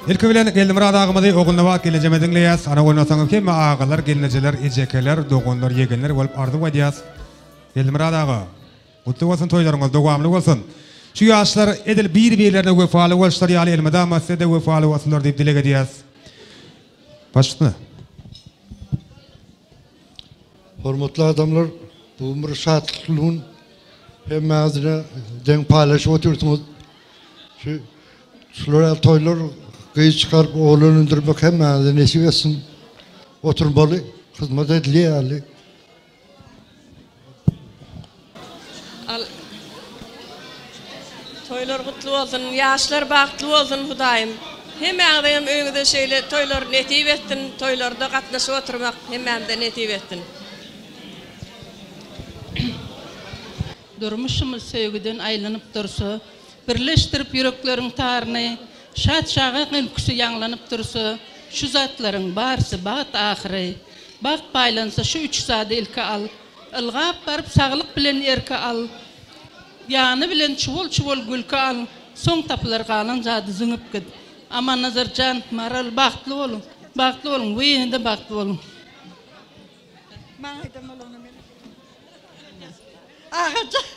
A: Ilki bilen Geldimyrat agamyzy Ogulnabat gelnejeme diňleýäs. Ana ondan soň hemme agalar, gelnejeler, ejekeler, doganlar, ýegenler bolup arzuw aýdýas. Geldimyrat aga. Gutly bolsun toýlaryňyz dowamly bolsun. Şu ýaşlar edil bir birlerine wepaly boluşlary ýaly elmydama sizede wepaly bolsunlar diýip dileg edýäs. Baş üstüne.
E: Hormatly adamlar bu bir şatlykly gün hemmäňiz ine deň paýlaşyp otyrsyňyz. Şu şular ýaly toýlar gyz çykaryp oglan öndürmek hemmäňize nesip etsin. Oturmaly hyzmat edilýär ýaly.
J: Al. Toýlar gutly bolsun, ýaşlar bagtly bolsun Hudaýym. Hemmäňiziňem öýüňize şeýle toýlar nesip etsin, toýlarda gatnaşyp oturmak hemmämize nesip etsin.
W: Durmuşymyz söýgüden aýlanyp dursa, Birleşdirip ýürekleriň taryny, Şat çaga gülküsi ýaňlanyp dursa, Şu zatlaryň barysy bagt ahyry. Bagt paýlansa şu üç zady ilki al. Ylgap baryp saglyk bilen erki al. Ýany bilen çuwal-çuwal gülki al. Soň tapylar galan zady zyňyp git. Amannazar jan, Maral bagtly boluň. Bagtly boluň we ýene-de bagtly boluň.
X: Maňa aýdan bolanyny men. Agajan.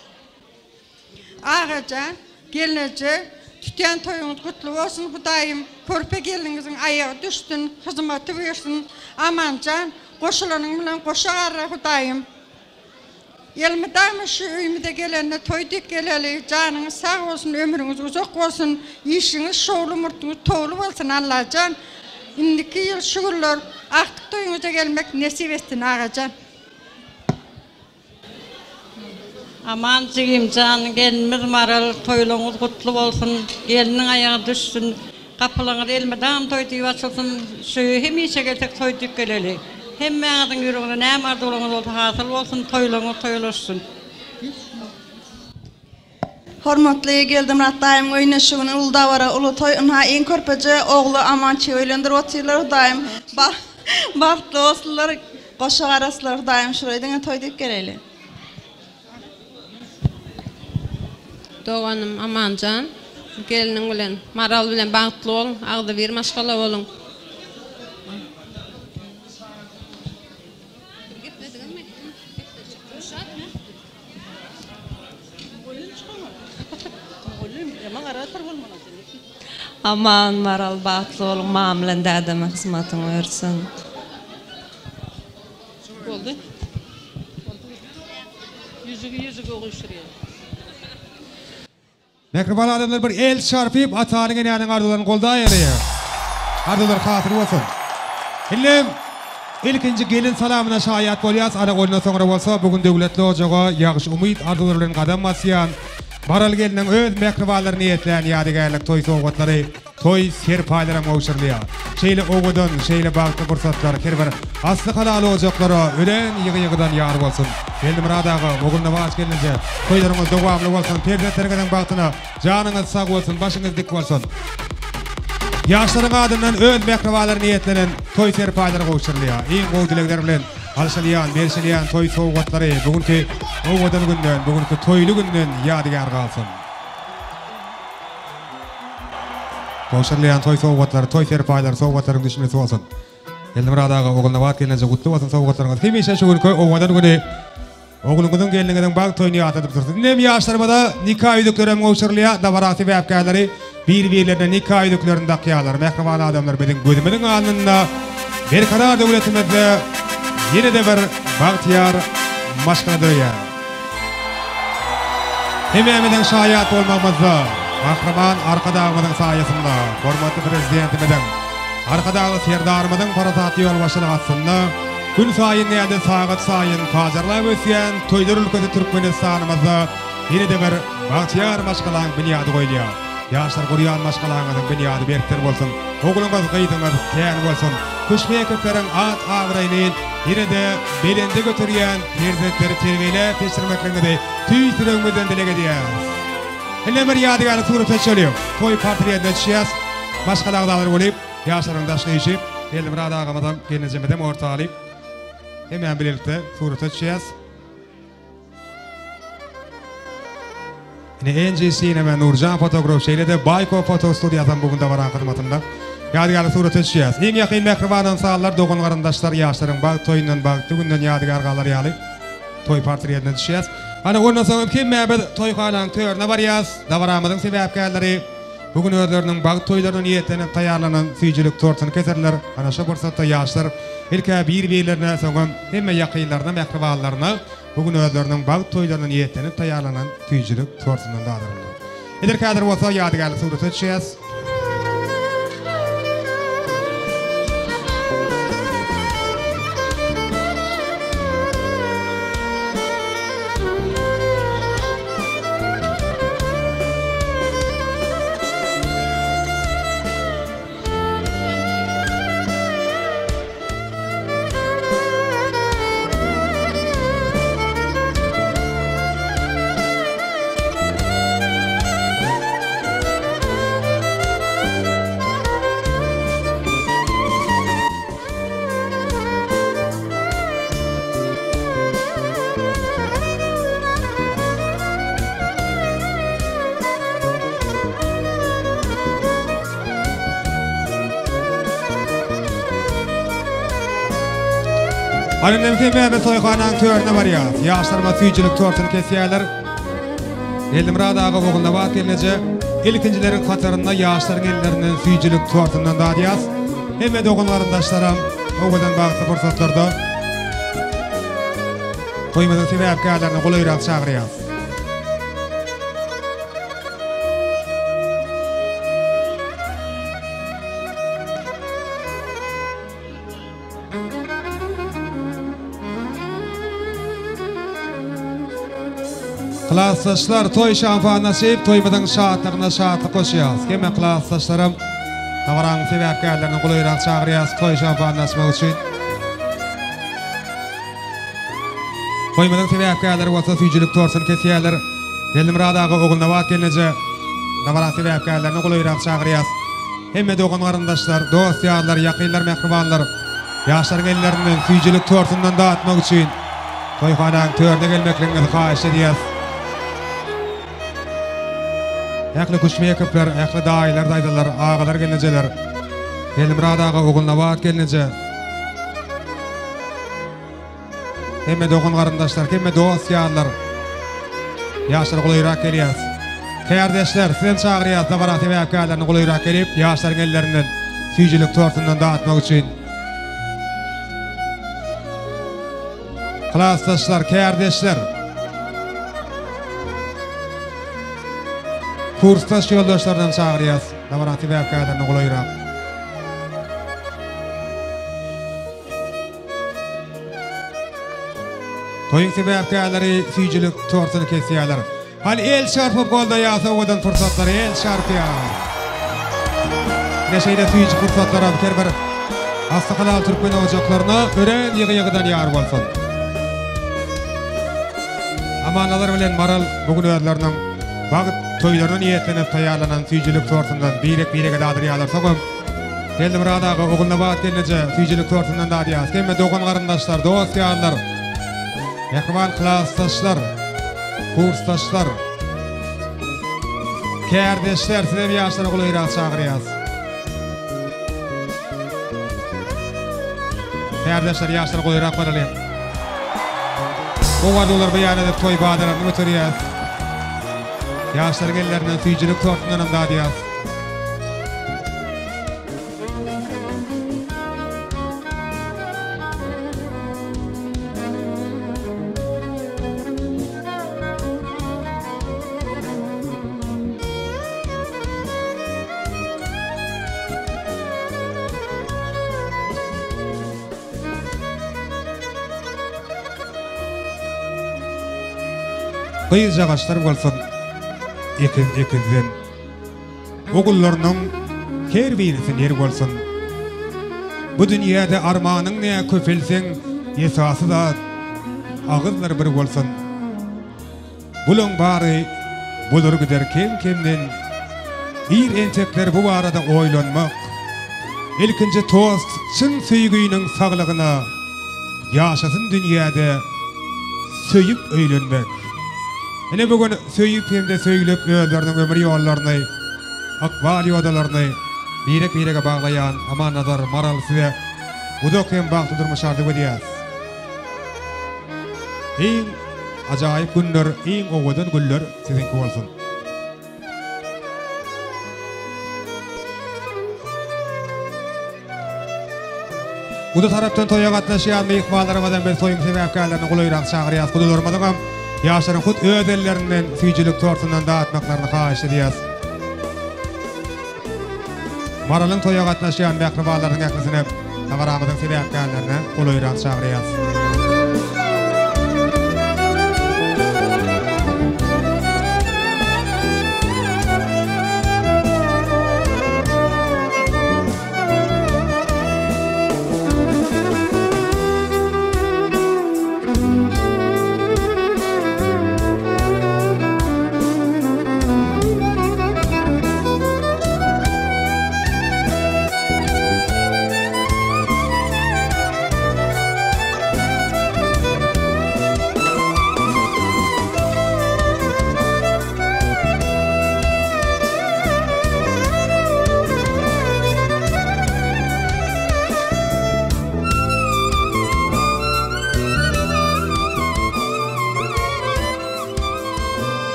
X: Agajan, gelneje, tutýan toýuňyz gutly bolsun Hudaýym körpe gelniňiziň aýagy düşsün, hyzmaty buýursyn. Amanjan, goşulanyň bilen goşa garra Hudaýym. Elmydama şu öýümize gelende toý dek geleli, janyňyz sag bolsun, ömrüňiz uzak bolsun, işiňiz şowly, murtuňyz towly bolsun Allajan. Indiki ýyl şu günler agtyk toýuňyza gelmek nesip etsin Agajan.
F: Aman jigimjan gelinimiz Maral toýlaňyz gutly bolsun gelniň aýagy düşsün gapylaňyz elmydam toý diýip açylsyn şu hemişe gelsek toý diýip geleli hemmäňiziň ýüregiňizde näme arzuwlaňyz bolsa hasyl bolsun toýlaňyz toýlaşsyn.
Y: Hormatly Geldimyrat daýymyň öýünde şu gün uly dabara, uly toý. Ynha, iň körpeje ogly Amançygy öýlendirip otyrlar. Hudaýym bagtly bolsunlar, goşa garasynlar. Hudaýym şuraý diňe toý diýip geleýli.
Z: Doganym Amanjan, gelniň bilen, Maral bilen bagtly boluň, agzybir maşgala boluň.
T: Aman Maral bagtly boluň mam bilen dädeme hyzmatyň bersin.
W: Boldy. Ýüzügi ýüzüge goýşurýar.
A: Mähriban adamlar bir el çarpyp atanyň enäniň arzuwlaryny goldaýaly. Arzuwlar hasyl bolsun. Indi ilkinji gelin salamyna şaýat bolýas ana ondan soňra bolsa bu gün döwletli ojaga ýagşy umyt arzuwlar bilen gadam basýan Maral gelniň öz mähribanlary niýetlän ýadygärlik toý sowgatlary Toý serpaýlaram gowşurylýar. Şeýle owadan, şeýle bagtly pursatlar her bir asly halal ojaklara örän ýygy-ýygydan ýar bolsun. Geldimyrat aga, Ogulnabat gelneje, toýlaryňyz dowamly bolsun, perzentleriňiziň bagtyna janyňyz sag bolsun, başyňyz dik bolsun. Ýaşlaryň adyndan öz mähribanlara niýetlenen toý serpaýlary gowşurylýar. Iň gowy dilegler bilen alşylýan, berşilýän toý sowgatlary bu günki owadan günden, bu günki toýly günden ýadygär galsyn. Gowşurylýan toý sowgatlary, toý serpaýlary sowgatlaryň düşümlisi bolsun. Geldimyrat aga, Ogulnabat gelneje gutly bolsun sowgatlaryňyz. Hemişe şu günki owadan güni ogluňyzyň, gelniňiziň bagt toýuny ýatladyp dursun. Indem ýaşlarymyza nika ýüzükleri hem gowşurylýar. Dabara sebäpkärleri bir-birlerine nika ýüzüklerini dakýarlar. Mähriban adamlar biziň gözümiziň alnynda Berkarar döwletimizde ýene-de bir bagtyýar maşgala döreýär. Hemmämiziň şaýat bolmagymyzda, Gahryman Arkadagymyzyň saýasynda, hormatly Prezidentimiziň, Arkadagly Serdarymyzyň parasatly ýolbaşçylygy astynda günsaýyn däl-de, sagatsaýyn pajarlap ösýän toýlar ülkesi Türkmenistanymyzda ýene-de bir bagtyýar maşgalaň binýady goýulýar. Ýaşlar gurýan maşgalaňyzyň binýady berkden bolsun, ogluňyz, gyzyňyz kän bolsun! Küşmekowyň at-abraýyny ýene-de belende göterýän perzentleri terbiýeläp ýetişdirmekligiňizi tüýs ýüregimizden dileg edýäris. Indi bir ýadygärlik surata düşeliň. Toý portretine düşýäs. Maşgala agzalary bolup, ýaşlaryň daşyna üýşüp, Geldimyrat agamyzam, gelnejemizem orta alyp, hemmämiz bilelikde surata düşýäs. Ine NG Cinema Nurjan fotograf şeýle-de Baýko foto studiýasam bu gün dabaranyň hyzmatynda. Ýadygärlik surata düşýäs. Iň ýakyn mähriban ynsanlar, dogan-garyndaşlar ýaşlaryň bagt toýundan, bagtly günden ýadygär galar ýaly toý portretine düşýäs. Ana ondan soň hem hemmämiz toýhananyň törüne barýas. Dabaramyzyň sebäpkärleri bu gün özleriniň bagt toýlaryna niýetlenip taýýarlanan süýjülik tortuny keserler. Ana şo pursatda ýaşlar ilk-ä bir-birlerine, soňam hemme ýakynlaryna, mähribanlaryna Bu gün özleriniň bagt toýlaryna niýetlenip taýýarlanan süýjülik tortundan dadyryldy. Edil häzir bolsa ýadygärlik surata düşýäs. Hany indi hemmämiz toýhanaň törüne barýas. Ýaşlarymyz süýjülik tortuny kesýärler. Geldimyrat aga Ogulnabat gelneje ilkinjileriň hatarynda ýaşlaryň ellerinden süýjülik tortundan dadýas. Hemme dogan-garyndaşlaram owadan bagtly pursatlarda toýumyzyň sebäpkärlerini golaýrak çagyrýas. Klasdaşlar toý şampan açyp, toýumyzyň şatlygyna şatlyk goşýas. Hemme klasdaşlaram dabaranyň sebäpkärlerini golaýrak çagyrýas toý şampanyny açmak üçin. Toýumyzyň sebäpkärleri bolsa süýjülik tortuny kesýärler. Geldimyrat aga Ogulnabat gelneje dabara sebäpkärlerini golaýrak çagyrýas. Hemme dogan-garyndaşlar, dost-ýarlar, ýakynlar, mähribanlar ýaşlaryň ellerinden süýjülik tortundan datmak üçin toýhanaň törüne gelmekligiňizi haýyş edýäs. Ähli Küşmekowlar, ähli daýylar, daýzalar, agalar, gelnejeler, Geldimyrat aga, Ogulnabat gelneje, Hemme dogan-garyndaşlar, hemme dost-ýarlar, ýaşlar golaýrak gelýäs. Kärdeşler, sizem çagyrýas dabara sebäpkärlerini golaýrak gelip, ýaşlaryň ellerinden süýjülik tortundan datmak üçin. Klasdaşlar, kärdeşler. Kursdaş ýoldaşlarynam çagyrýas dabaranyň sebäpkärlerini golaýrak. Toýuň sebäpkärleri süýjülik tortuny kesýärler. Hany el çarpyp goldaýas owadan pursatlary el çarpýas. Ine şeýle süýji pursatlaram her bir asly halal türkmen ojaklaryna örän ýygy-ýygydan ýar bolsun. Amanazar bilen Maral bu gün özleriniň bagt toýlaryna niýetlenip taýýarlanan süýjülik tortundan birek-birege dadyrýarlar. Soňam Geldimyrat aga, Ogulnabat gelneje süýjülik tortundan dadýar. Hemme dogan-garyndaşlar, dost-ýarlar, mähriban klasdaşlar, kursdaşlar, kärdeşler sizem ýaşlara golaýrak çagyrýas. Kärdeşler ýaşlara golaýrak baralyň. Gowy arzuwlar beýan edip toý badalaryny göterýäs. Ýaşlaryň ellerinden süýjülik tortundanam dadýas. Gyzjagaçlar bolsun ekiz-ekizden. Ogullarynyň her birisi ner bolsun. Bu dünýäde armanyň nä köpelseň esasy zat agyzlar bir bolsun. Bulaň bary bolar gider kem-kemden. Ir entekler bu barada oýlanmak. Ilkinji tost çyn söýginiň saglygyna ýaşasyn dünýäde söýüp öýlenmek. Ine bu gün söýüp hem-de söýlüp özleriniň ömür ýollaryny, ykbal ýodalaryny birek-birege baglaýan Amannazar, Maral size uzak hem bagtly durmuş arzuw edýäs. Iň ajaýyp günler, iň owadan güller siziňki bolsun! Guda tarapdan toýa gatnaşýan myhmanlarymyzam biz toýuň sebäpkärlerini golaýrak çagyrýas. Gudalarymyzyňam ýaşlaryň hut öz ellerinden süýjülik tortundan datmaklaryny haýyş edýäs. Maralyň toýa gatnaşýan mähribanlarynyň ählisine dabaramyzyň sebäpkärlerine golaýrak çagyrýas.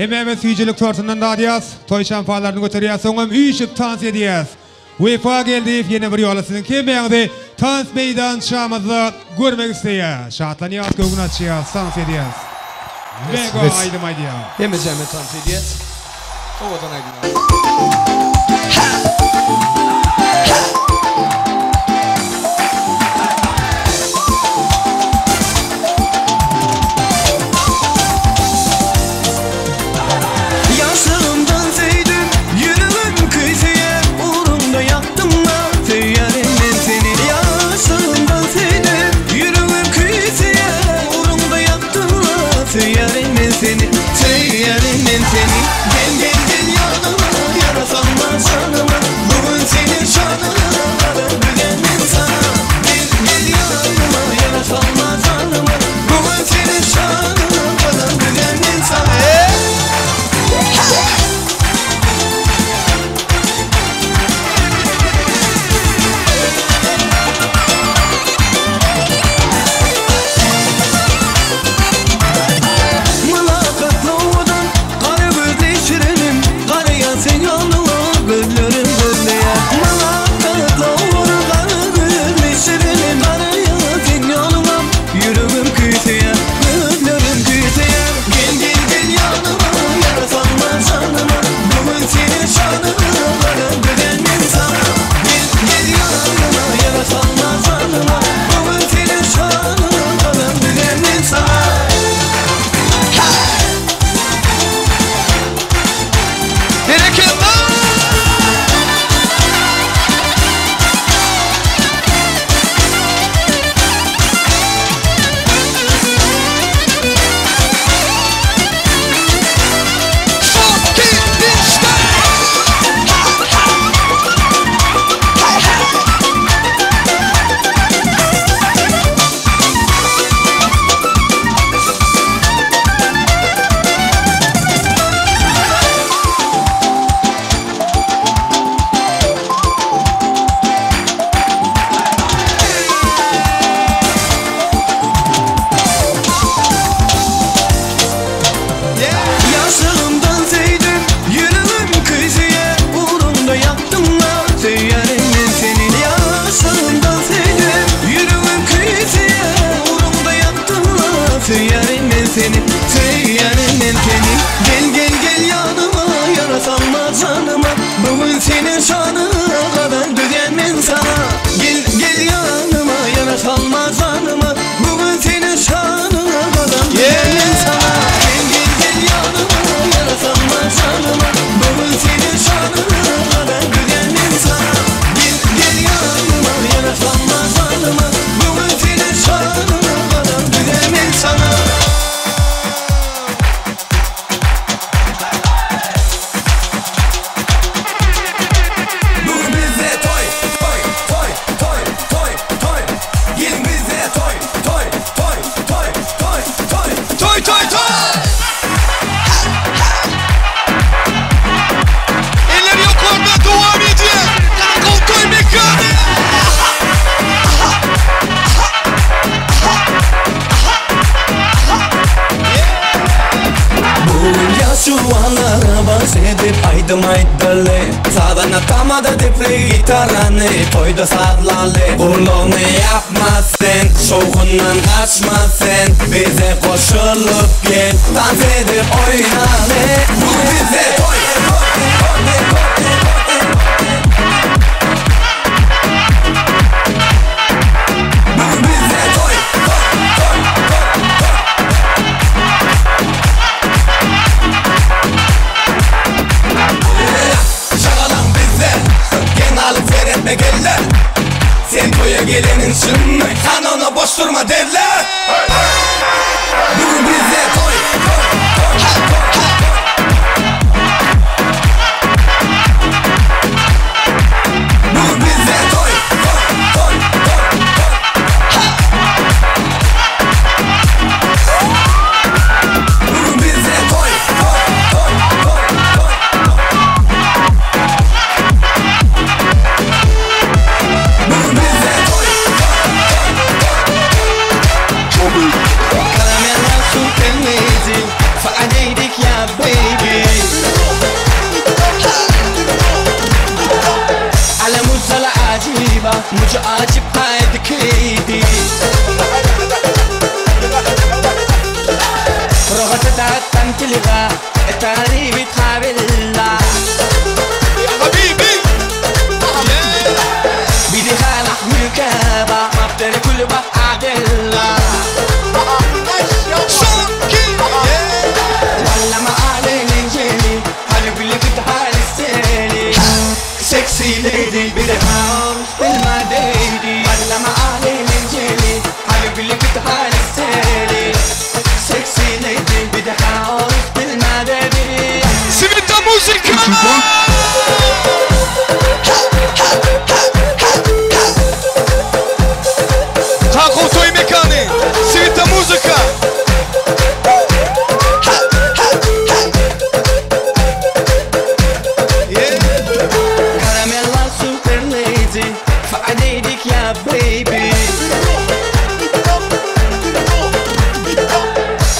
A: Hemmämiz süýjülik tortundan dadýas, toý şampanlaryny göterýäs, soňam üýşüp tans edýäs. Wepa Geldiýew ýene bir ýola siziň hemmäňizi tans meýdançamyzda görmek isleýär. Şatlanýas, göwün açýas, tans edýäs. Mega aýdym aýdýar.
I: Hemmejämiz tans edýäs. Owadan aýdym.
D: Ýaşlygymdan söýdüm, ýüregim küýseýär, Ugruňda ýakdym-a, söýýärin men seni. Ýaşlygymdan söýdüm, ýüregim küýseýär, Ugruňda ýakdym-a, söýýärin men seni. Söýýärin men seni. Gel, gel, gel ýanyma, ýara salma. seni Söýýärin men seni Gel gel gel ýanyma Ýara salma janyma Bu gün seniň şanyňa Gadam düzýän men saňa Gel gel ýanyma Ýara salma janyma Bu gün seniň şanyňa Gadam düzýän men saňa Gel gel gel ýanyma Ýara salma janyma Bu gün seniň şanyňa Gadam düzýän men saňa Gel gel ýanyma Ýara salma janyma Bu gün seniň şanyňa Gadam düzýän men saňa. Bugün bizde toý, toý, toý, toý, toý, toý. Gelin bizde toý, toý, toý, toý, toý, toý. Toý, toý, toý!
I: Eller ýokarda dowam edýär. Karakol toý mekany.
D: Bu gün ýaş juwanlara baş edip aýdym aýtdyly. Sazanda tamada depre gitarany toýda sazlaly. Gurlugyny ýapma sen, şowhundan gaçma sen. Bize goşulyp gel, tans edip oýnaly. Bu gün bizde toý, toý, toý, toý, toý. Bu gün bizde toý, toý, toý, toý, toý. Şagalaň bizde, geň galyp seretme geller. Sen toýa geleniň çynmy, han ona boş durma derler. Bu gün bizde toý, toý, toý, toý, toý. Bu gün bizde toý, toý, toý, toý, toý. Bu gün bizde toý, toý, toý, toý, toý. Bu gün bizde toý, toý, toý, toý.
G: Karamella super lady فعليك يا baby على مزة عجيبة مش عاجب هايدك ايدي رغت تعتم تلغى التغريب تحابلا
I: يا حبيبي
G: بدي خالح مكابة ما بتري كل بقى عدلة ولا ما عليني جيلي حبيبي اللي كنت حالي السيلي سكسي ليدي بدي هاوس بالمديدي ولا ما عليني جيلي حبيبي اللي كنت حالي السيلي سكسي ليدي بدي هاوس بالمديدي
I: Svita muzika! Karakol toý mekany. Svita muzika.
G: Karamella super lady فعليك يا baby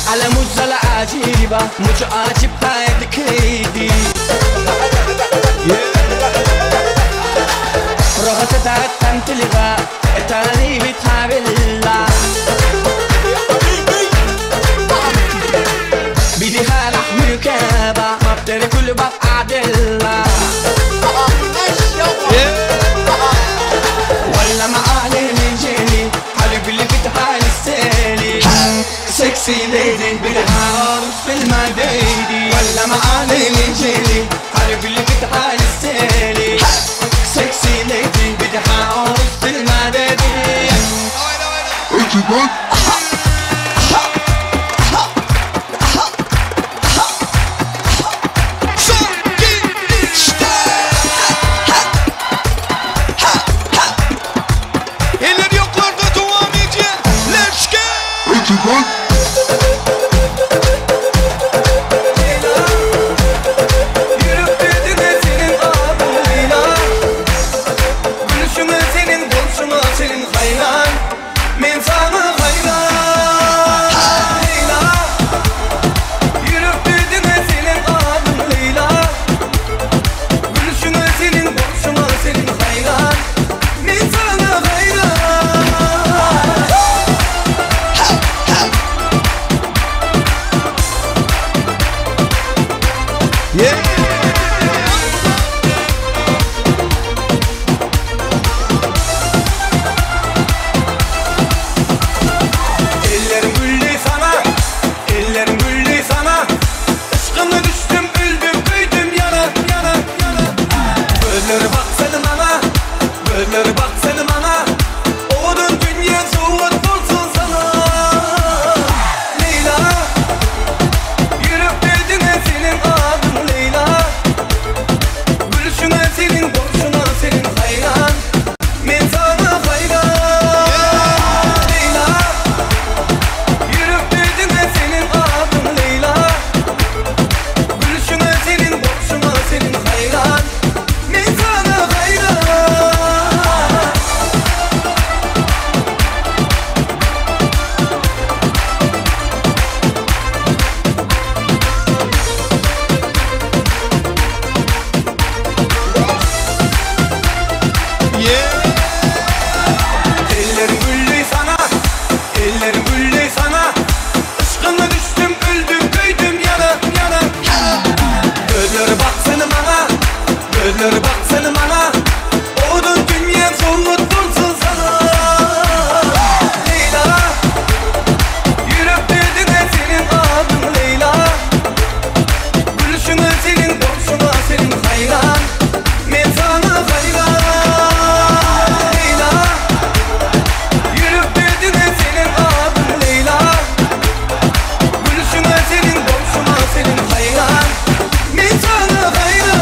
G: على مزة العجيبة مش عاجب هايدك ايدي رغت تعتم تلغى التغريب تحابلا بدي خالح مكابة ما بتري كل بقى عدلة ولا ما عليني جيلي حبيبي اللي كنت حالي السالي سكسي ليدي بالهارس في المديدي ولا ما عليني جيلي حبيبي اللي كنت حالي السالي سكسي ليدي بالهارس في المديدي
I: Eller ýokarda dowam edýär. Let's go!
D: Ýürek dediňe seniň adyň Leýla. Gülüşüňe seniň, bolşuňa seniň haýran. Men saňa haýran. Gözleri baksana bana Owadan dünýä sowgat bolsun sana Leýla Ýürekde diňe seniň adyň Leýla Gülüşiňe seniň bolşuňa seniň haýran Men saňa haýran Leýla Ýürekde diňe seniň adyň Leýla Gülüşiňe seniň bolşuňa seniň haýran Men saňa haýran. Ellerim gülli sana, ellerim gülli sana Yşkyňa düşdüm, öldüm, köýdüm, ýana, ýana Gözleri baksana maňa, gözleri baksana maňa Owadan dünýäm sowgat bolsun sana Leýla, ýürekde diňe seniň adyň Leýla Gülüşiňe seniň bolşuňa seniň haýran Men saňa haýran Leýla Ýürekde diňe seniň adyň Leýla Gülüşiňe seniň bolşuňa seniň haýran Men saňa haýran.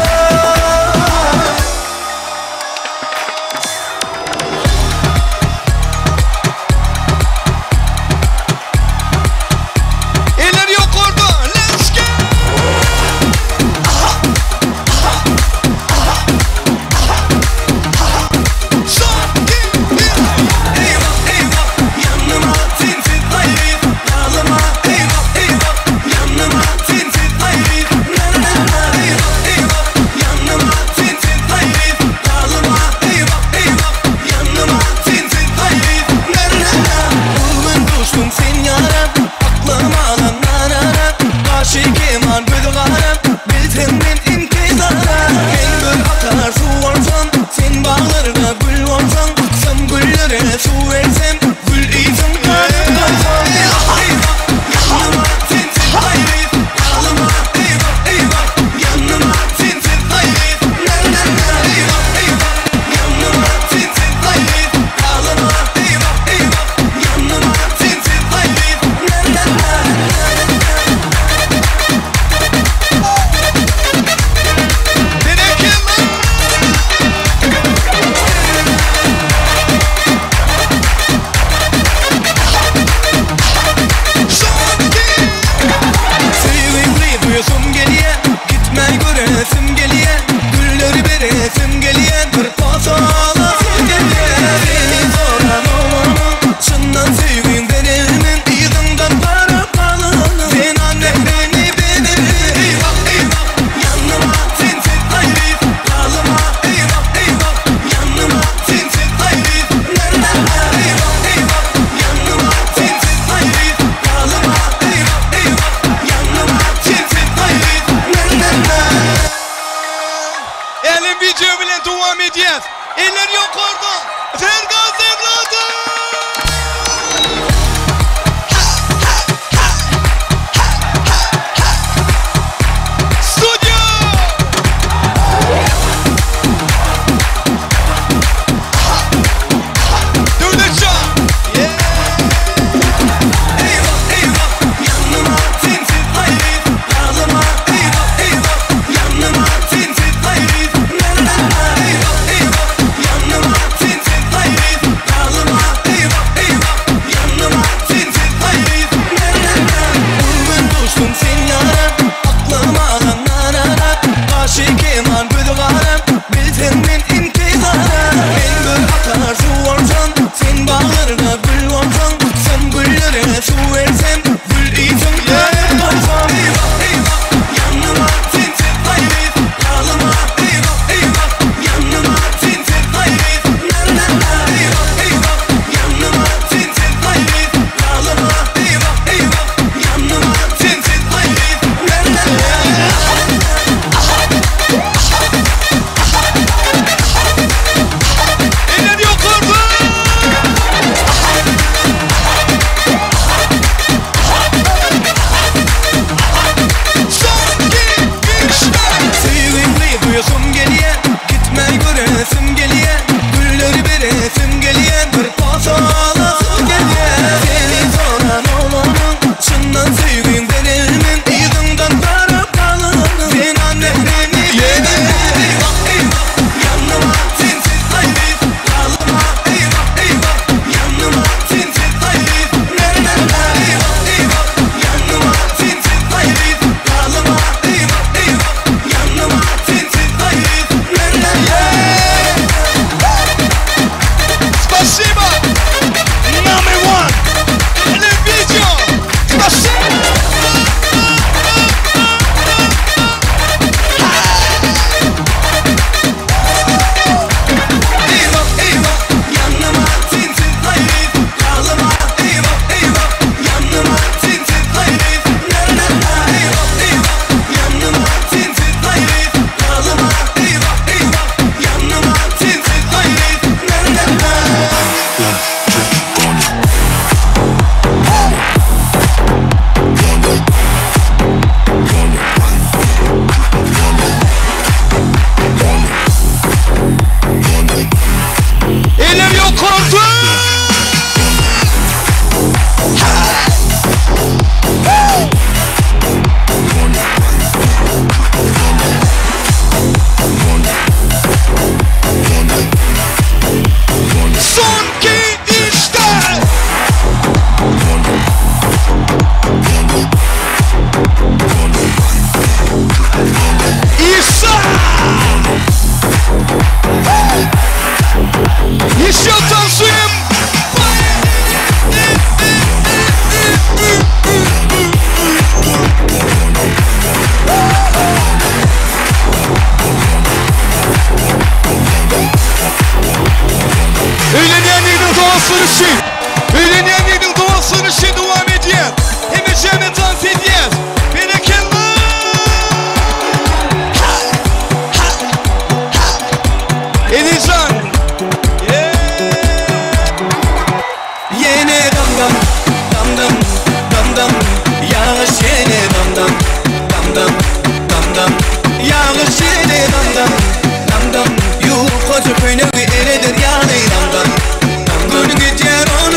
G: Eller ýokarda! Soňky işde! Isa! Еще танцуем! Öýlenýän ýigidiň dostlary üçin, öýlenýän ýigidiň dostlary üçin dowam edýär. Hemme jemi tans edýär. Berekella! Ezizjan! Ýene dam-dam, dam-dam, dam-dam, Ýagyş ýene dam-dam, dam-dam, dam-dam, Ýagyş ýene dam-dam, dam-dam, Ýukaja köýnegi ereder ýaly dam-dam, Gün gidýär onuň.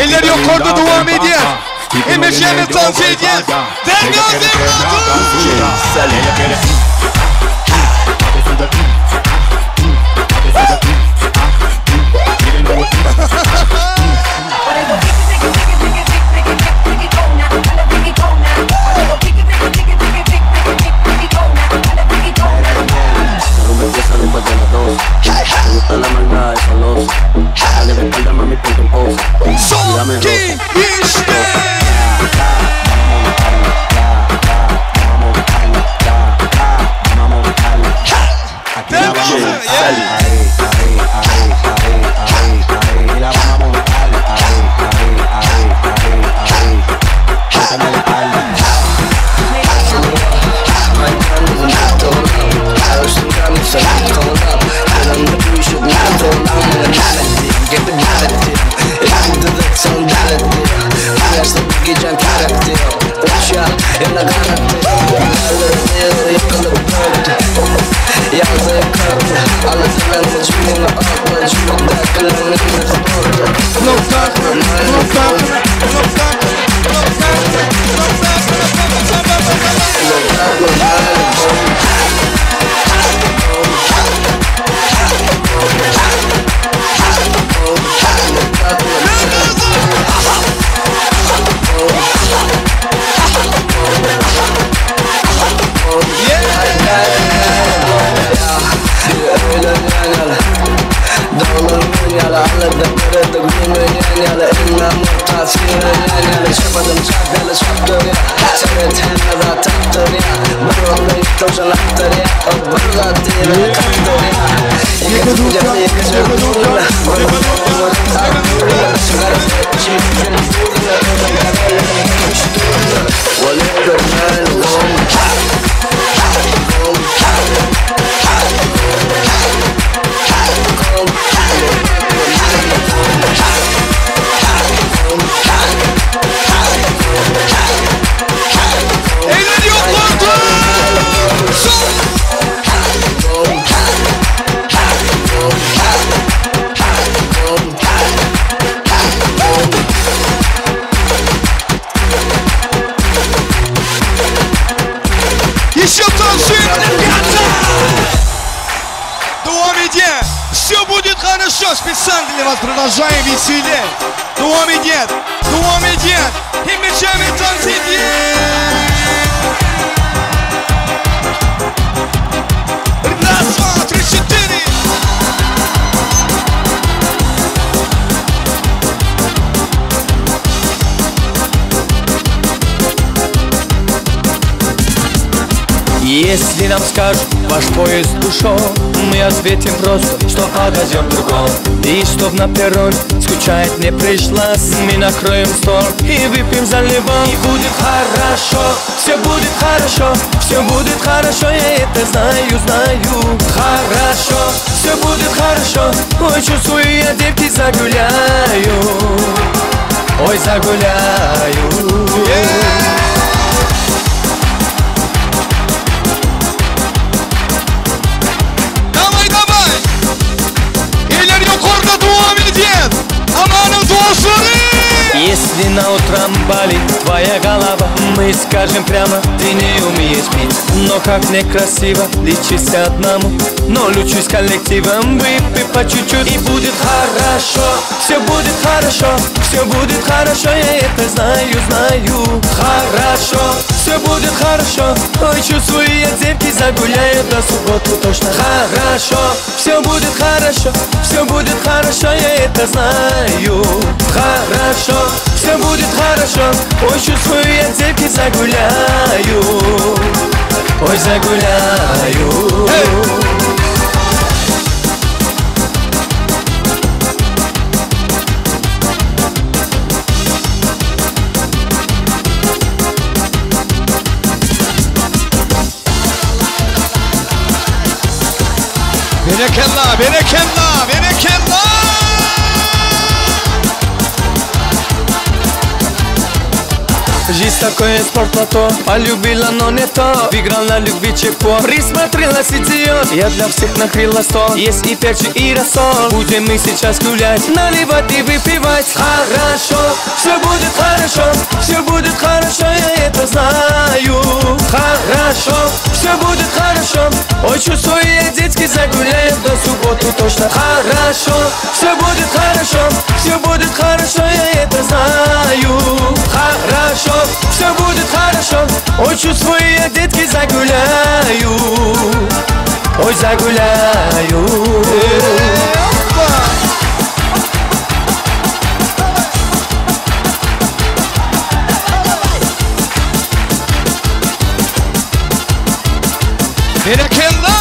I: Eller yukarıda devam ediyor. Emeşeme dans ediyor. Dergaz
K: La rumba empieza después de las 2. Me gusta la maldad, esa losa. Dale de espalda, mami, ponte en posa. Y dame rosa.
I: Aquí la vamos a montar.
K: Ahí, ahí, ahí, ahí, ahí. Y la vamos a montar. Ahí, ahí, ahí, ahí, ahí. Suéltame la espalda.
I: Eller yukarıda. Еще танцуем, ребята! Dowam edýär. Все будет хорошо. Специально для вас продолжаем веселее. Dowam edýär. Dowam edýär. Hemmeçämiz dans edýär. Раз, два, три, четыре.
D: Если нам скажут, ваш поезд ушел, мы ответим просто, что подойдем другом. И чтоб на перрон скучать не пришлось, мы накроем стол и выпьем за ливон. И будет хорошо, все будет хорошо, все будет хорошо, я это знаю, знаю. Хорошо, все будет хорошо, ой, чувствую я, девки, загуляю. Ой, загуляю.
I: Давай, давай. Eller yukarıda dowam edýär. Amanyň dostlary.
D: Если на утром болит твоя голова, мы скажем прямо, ты не умеешь пить. Но как некрасиво лечиться одному, но лучше с коллективом выпей по чуть-чуть. И будет хорошо, все будет хорошо, все будет хорошо, я это знаю, знаю. Хорошо, все будет хорошо, ой, чувствую я, девки, загуляю до субботы точно. Хорошо, все будет хорошо, все будет хорошо, я это знаю. Хорошо, все будет хорошо, ой, чувствую я, девки, загуляю. Ой, загуляю.
I: Berekella, berekella, berekella.
D: Жизнь такое спортлото, полюбила, но не то. Выиграла любви чекпо, присмотрелась идиот. Я для всех накрыла стол, есть и перчик, и рассол. Будем мы сейчас гулять, наливать и выпивать. Хорошо, все будет хорошо, все будет хорошо, я это знаю. Хорошо, все будет хорошо. Ой, чувствую я, детки, загуляем до субботу точно. Хорошо, все будет хорошо, все будет хорошо, я это знаю. Хорошо, все будет хорошо. Ой, чувствую я, детки, загуляю. Ой, загуляю.
I: Berekella!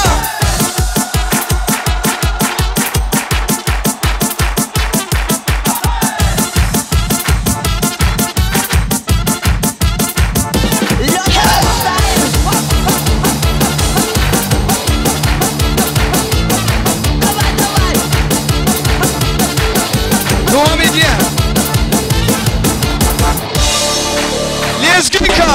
I: Dowam edýär. Lezginka!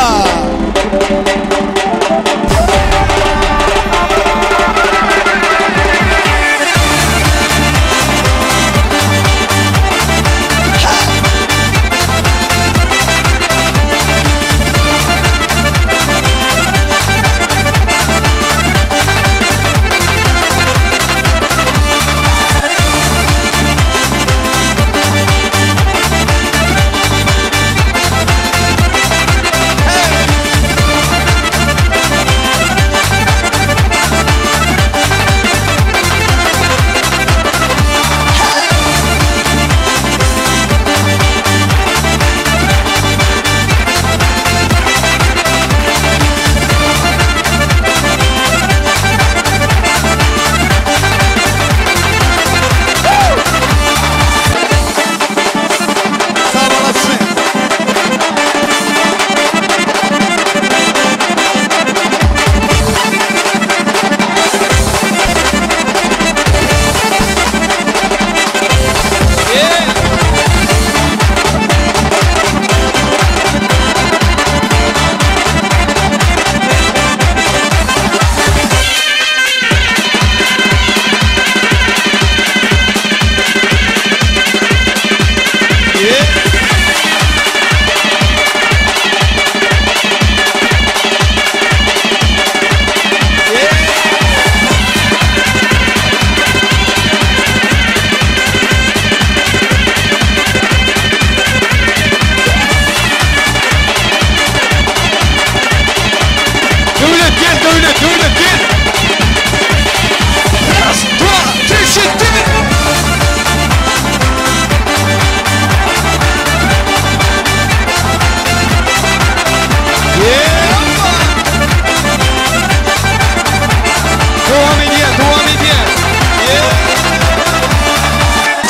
I: Sag olasyn! Döwlet gel, Döwlet, Döwlet gel! Raz, dwa, trzy, cztery! Dowam edýär, dowam edýär.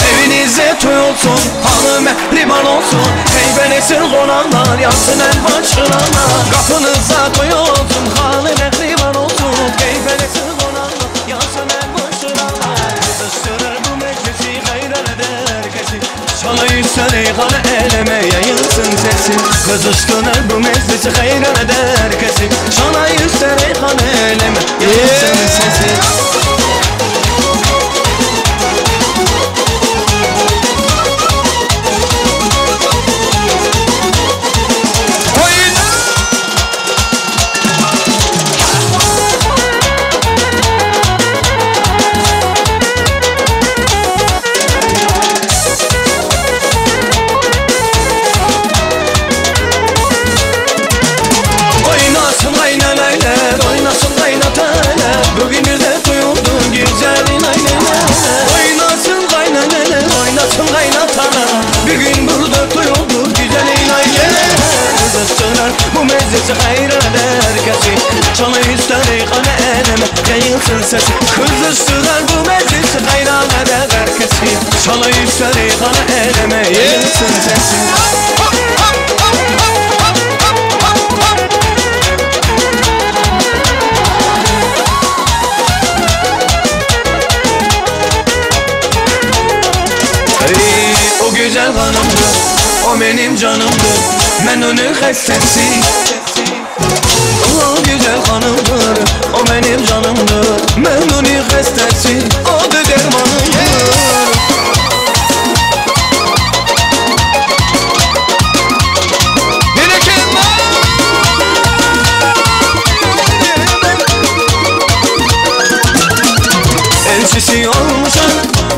D: Evinize toy olsun, hanım mehriban olsun. Heybelesin konaklar, yansın elvan çıralar. Kapınıza toy olsun, hanım mehriban olsun. Heybelesin konaklar, yansın elvan çıralar. Kızıştırır bu meclisi, hayran eder herkesi. Çalı yüksel hanı eleme yayılsın sesi. Kızıştırır bu meclisi, hayran eder herkesi. Çalı yüksel hanı eleme yayılsın sesi. Oynasın kaynanaylar, oynasın kaynatalar. Bugün bir de duyuldu güzelin ayneler. Oynasın kaynanalar, oynasın kaynatalar. Bugün burada duyuldu güzelin ayneler. Kızıştılar bu meclisi hayran eder herkesi. Çalı üstleri kanı eleme yayılsın sesi. Kızıştılar bu meclisi hayran eder herkesi. Çalı üstleri kanı eleme yayılsın sesi. Ey, o güzel hanımdı, o benim canımdı. Ben onun hastası O güzel hanımdır O benim canımdır Ben onun hastası O da dermanımdır Elçisi olmuşam,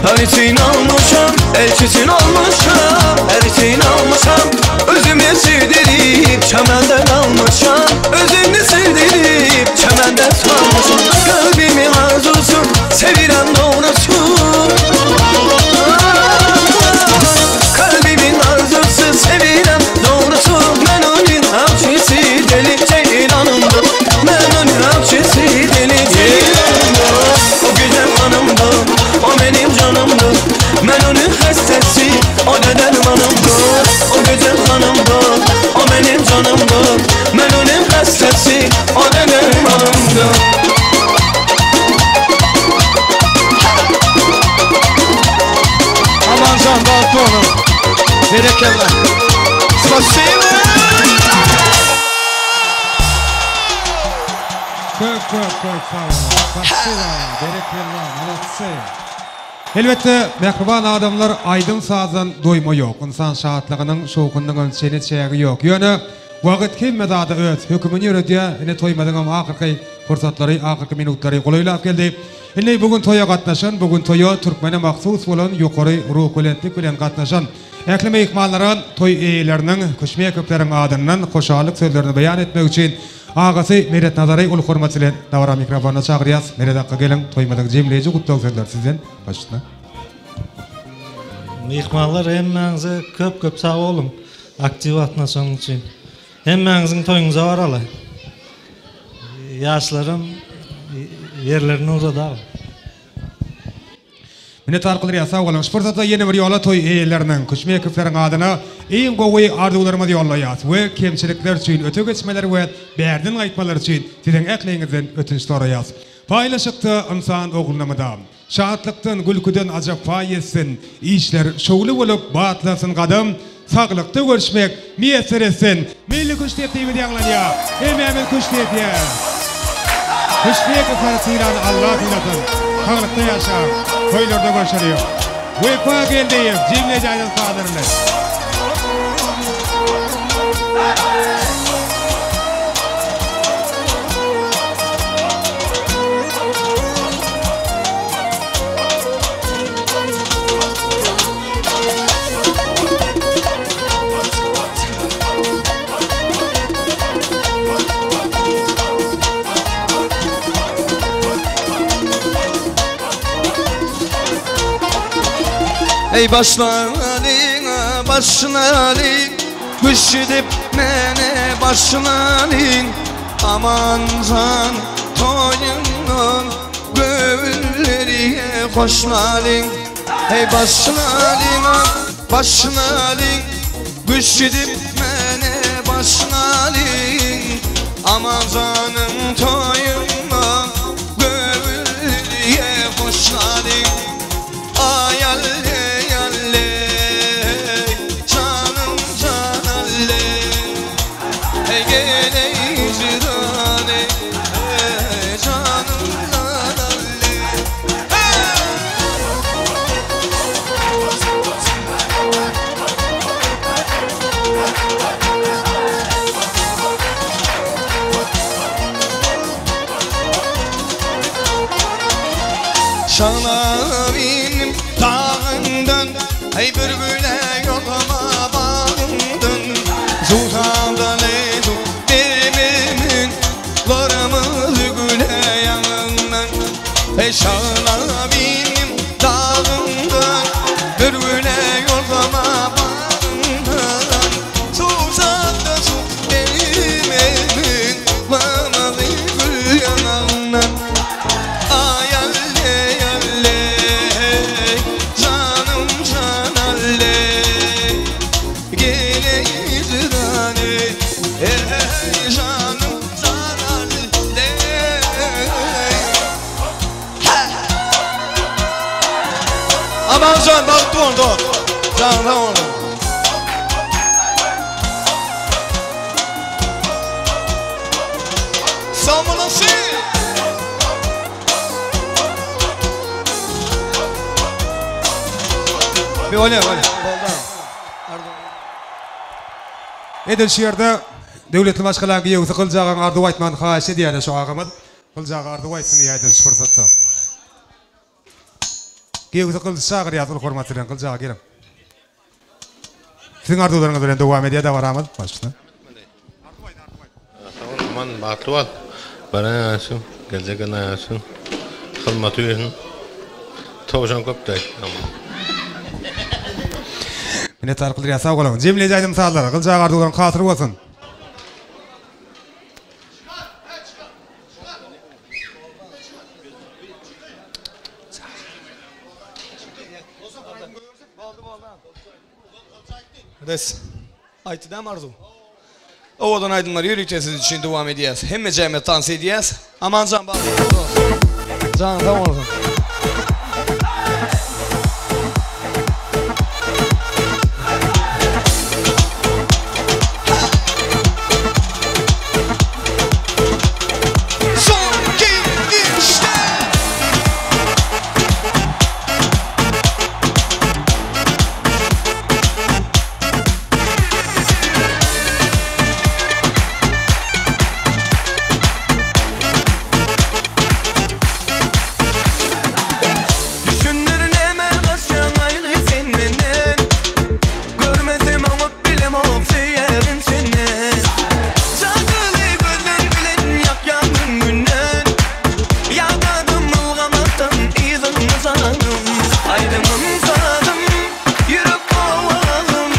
D: her için almışam Elçisin olmuşam, her için almışam Özümü sevdirip çemenden almışam Özümü sevdirip çemenden salmışam Kalbimin arzusu, sevirem doğrusu Kalbimin arzusu, sevirem doğrusu Ben onun avcısı, deli ceylanımdır Ben onun avcısı, deli ceylanımdır O güzel hanımdır, o benim canımdır Ben onun hastası, o da dermanımdır O güzel hanımdır, o benim canımdır Ben onun hastası, o da dermanımdır
I: Aman can bagtly boluň. Berekella.
D: Spasibo.
A: Köp köp köp sag boluň. Spasiba, berekella, molodtsy. Elbetde, mähriban adamlar aýdym-sazdan doýma ýok. Ynsan şatlygynyň, şowhunynyňam çeni-çägi ýok. Ýöne wagt hemme zada öz hökümini ýöredýär. Ine toýumyzyňam ahyrky pursatlary, ahyrky minutlary golaýlap geldi. Indi bu gün toýa gatnaşan, bu gün toýa türkmene mahsus bolan ýokary ruhubelentlik bilen gatnaşan ähli myhmanlara toý eýeleriniň, Küşmekowylaryň adyndan hoşallyk sözlerini beýan etmek üçin agasy Meret Nazary uly hormat bilen dabara mikrofonyna çagyrýas. Meret akga geliň, toýumyzyň jemleýji gutlag sözleri sizden başla.
L: Myhmanlar hemmäňize köp köp sag boluň aktiw gatnaşanyň üçin. Hemmäňiziň toýuňyza baraly. Ýaşlaram ýerlerini uzadaly.
A: Minnetdar Kudrýat sag boluň. Şu pursatda ýene bir ýola toý eýeleriniň, Küşmekowlaryň adyna iň gowy arzuwlarymyzy ýollaýas we kemçilikler üçin öte geçmeler we bärden gaýtmalar üçin siziň ähliňizden ötünç soraýas. Paýlaşykda ynsan ogluna mydam. Şatlykdan, gülküden ajap paý ýetsin, Işler şowly bolup, batlasyn gadam, Saglykda görüşmek miýesser etsin! Milli küşt depdimiz ýaňlanýar. Hemmämiz küşt depýäs. Küştbekowyň sylany Alla sylasyn. Saglykda ýaşaň. Toýlarda görşeliň. Wepa Geldiýew, jemleýji aýdym sazlaryny.
D: Ey başlalyň, başlalyň Güş edip meni başlalyň Aman jan toýundan Göwünleri hoşlalyň Hey başlalyň, başlalyň Güş edip meni başlalyň Aman janyň toýundan Göwünleri hoşlalyň Ay alle alle Canım can alle Hey gel ey cirane Hey canım can alle Şanavim dağından Ey bülbüle yoluma bağındın Sultandan edu dilimin Larımız güle yanından Ey şanavim dağından Bülbüle yoluma bağından Sultandan su dilimin Larımız gül yanından Ay alle alle Canım can alle Gel ey cirane Ey canım can alle
I: Aman jan bagtly boluň dost. Janyň sag bolsun. Bolýar, bolýar. Boldy.
A: Edil şu ýerde döwletli maşgalaň giýewsi Gylyç agaň arzuw aýtmagyny haýyş edýär şu agamyz. Gylyç aga arzuw aýtsyn diýýär edil şu pursatda. Giýewsi Gylyjy çagyrýas uly hormat bilen. Gylyç aga geliň. Siziň arzuwlaryňyz bilen dowam edýär dabaramyz. Başla.
M: Sag bol Aman bagtly bol. Baran ýaşyň, geljek ene ýaşyň. Hyzmaty bersin. Towşan köpdäý. Aman.
A: Minnetdarlyk bildirýän sag boluň. Jemleýji aýdym sazlar. Gylyç aga arzuwlaryň hasyl bolsun.
I: Res. Aýtdy dämi Arzuw? Owadan aýdymlar ýörite siz üçin dowam edýäs. Hemme jäme tans edýäs. Amanjan bagtly bol dos. Janyň sag bolsun.
G: Son gidişde. Düşündir näme gaçýaň aýry sen menden Görmesem oňup bilemok söýerin seni Jadyly gözleň bilen ýakýaň gün-günden Ýadadym ylgamakdan yzyňda janym Aýdymym sazym ýürek owazym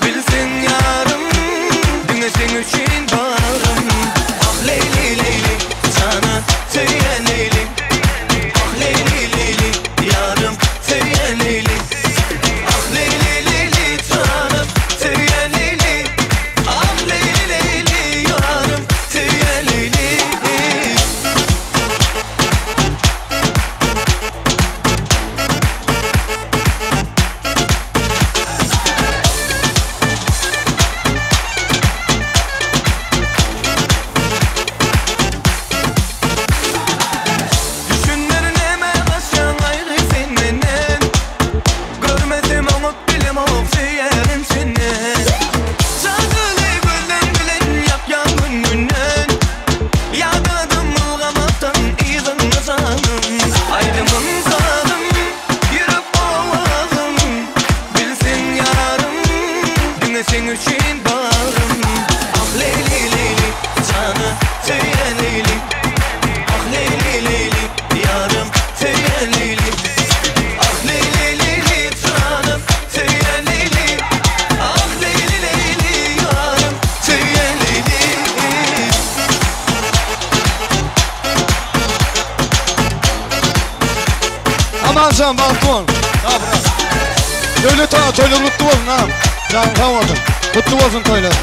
G: Bilseň ýarym diňe seň üçin barym Ah Leýli Leýli jana söýýän Leýli Ah Leýli Leýli ýarym söýýän Leýli Ah Leýli Leýli janym söýýän Leýli Ah Leýli Leýli ýarym söýýän Leýli. Düşündir näme gaçýaň aýry sen menden Görmesem oňup bilemok söýerin seni Jadyly gözleň bilen ýakýaň gün-günden Ýadadym ylgamakdan yzyňda janym Aýdymym sazym ýürek owazym Bilseň ýarym diňe seň üçin barym Ah Leýli Leýli jana söýýän Leýli Ah Leýli Leýli ýarym söýýän Leýli Ah Leýli Leýli janym söýýän Leýli Ah Leýli Leýli ýarym söýýän Leýli.
I: Amanjan bagtly bol. Dobra. Döwlet aga toýlar gutly bolsun agam. Janyň sag bolsun. Gutly bolsun toýlar.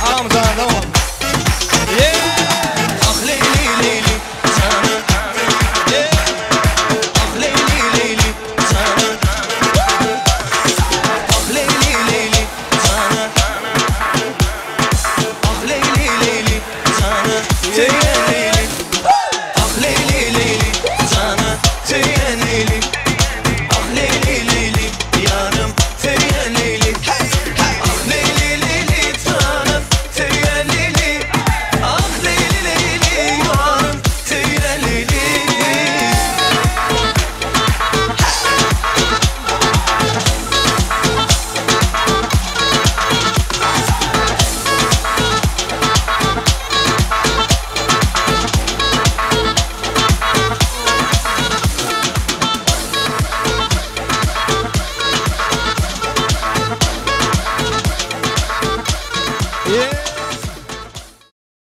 I: Agam janyň sag bolsun.
G: Ah Leýli Leýli jana Ah Leýli Leýli jana Ah Leýli Leýli jana Ah Leýli Leýli jana.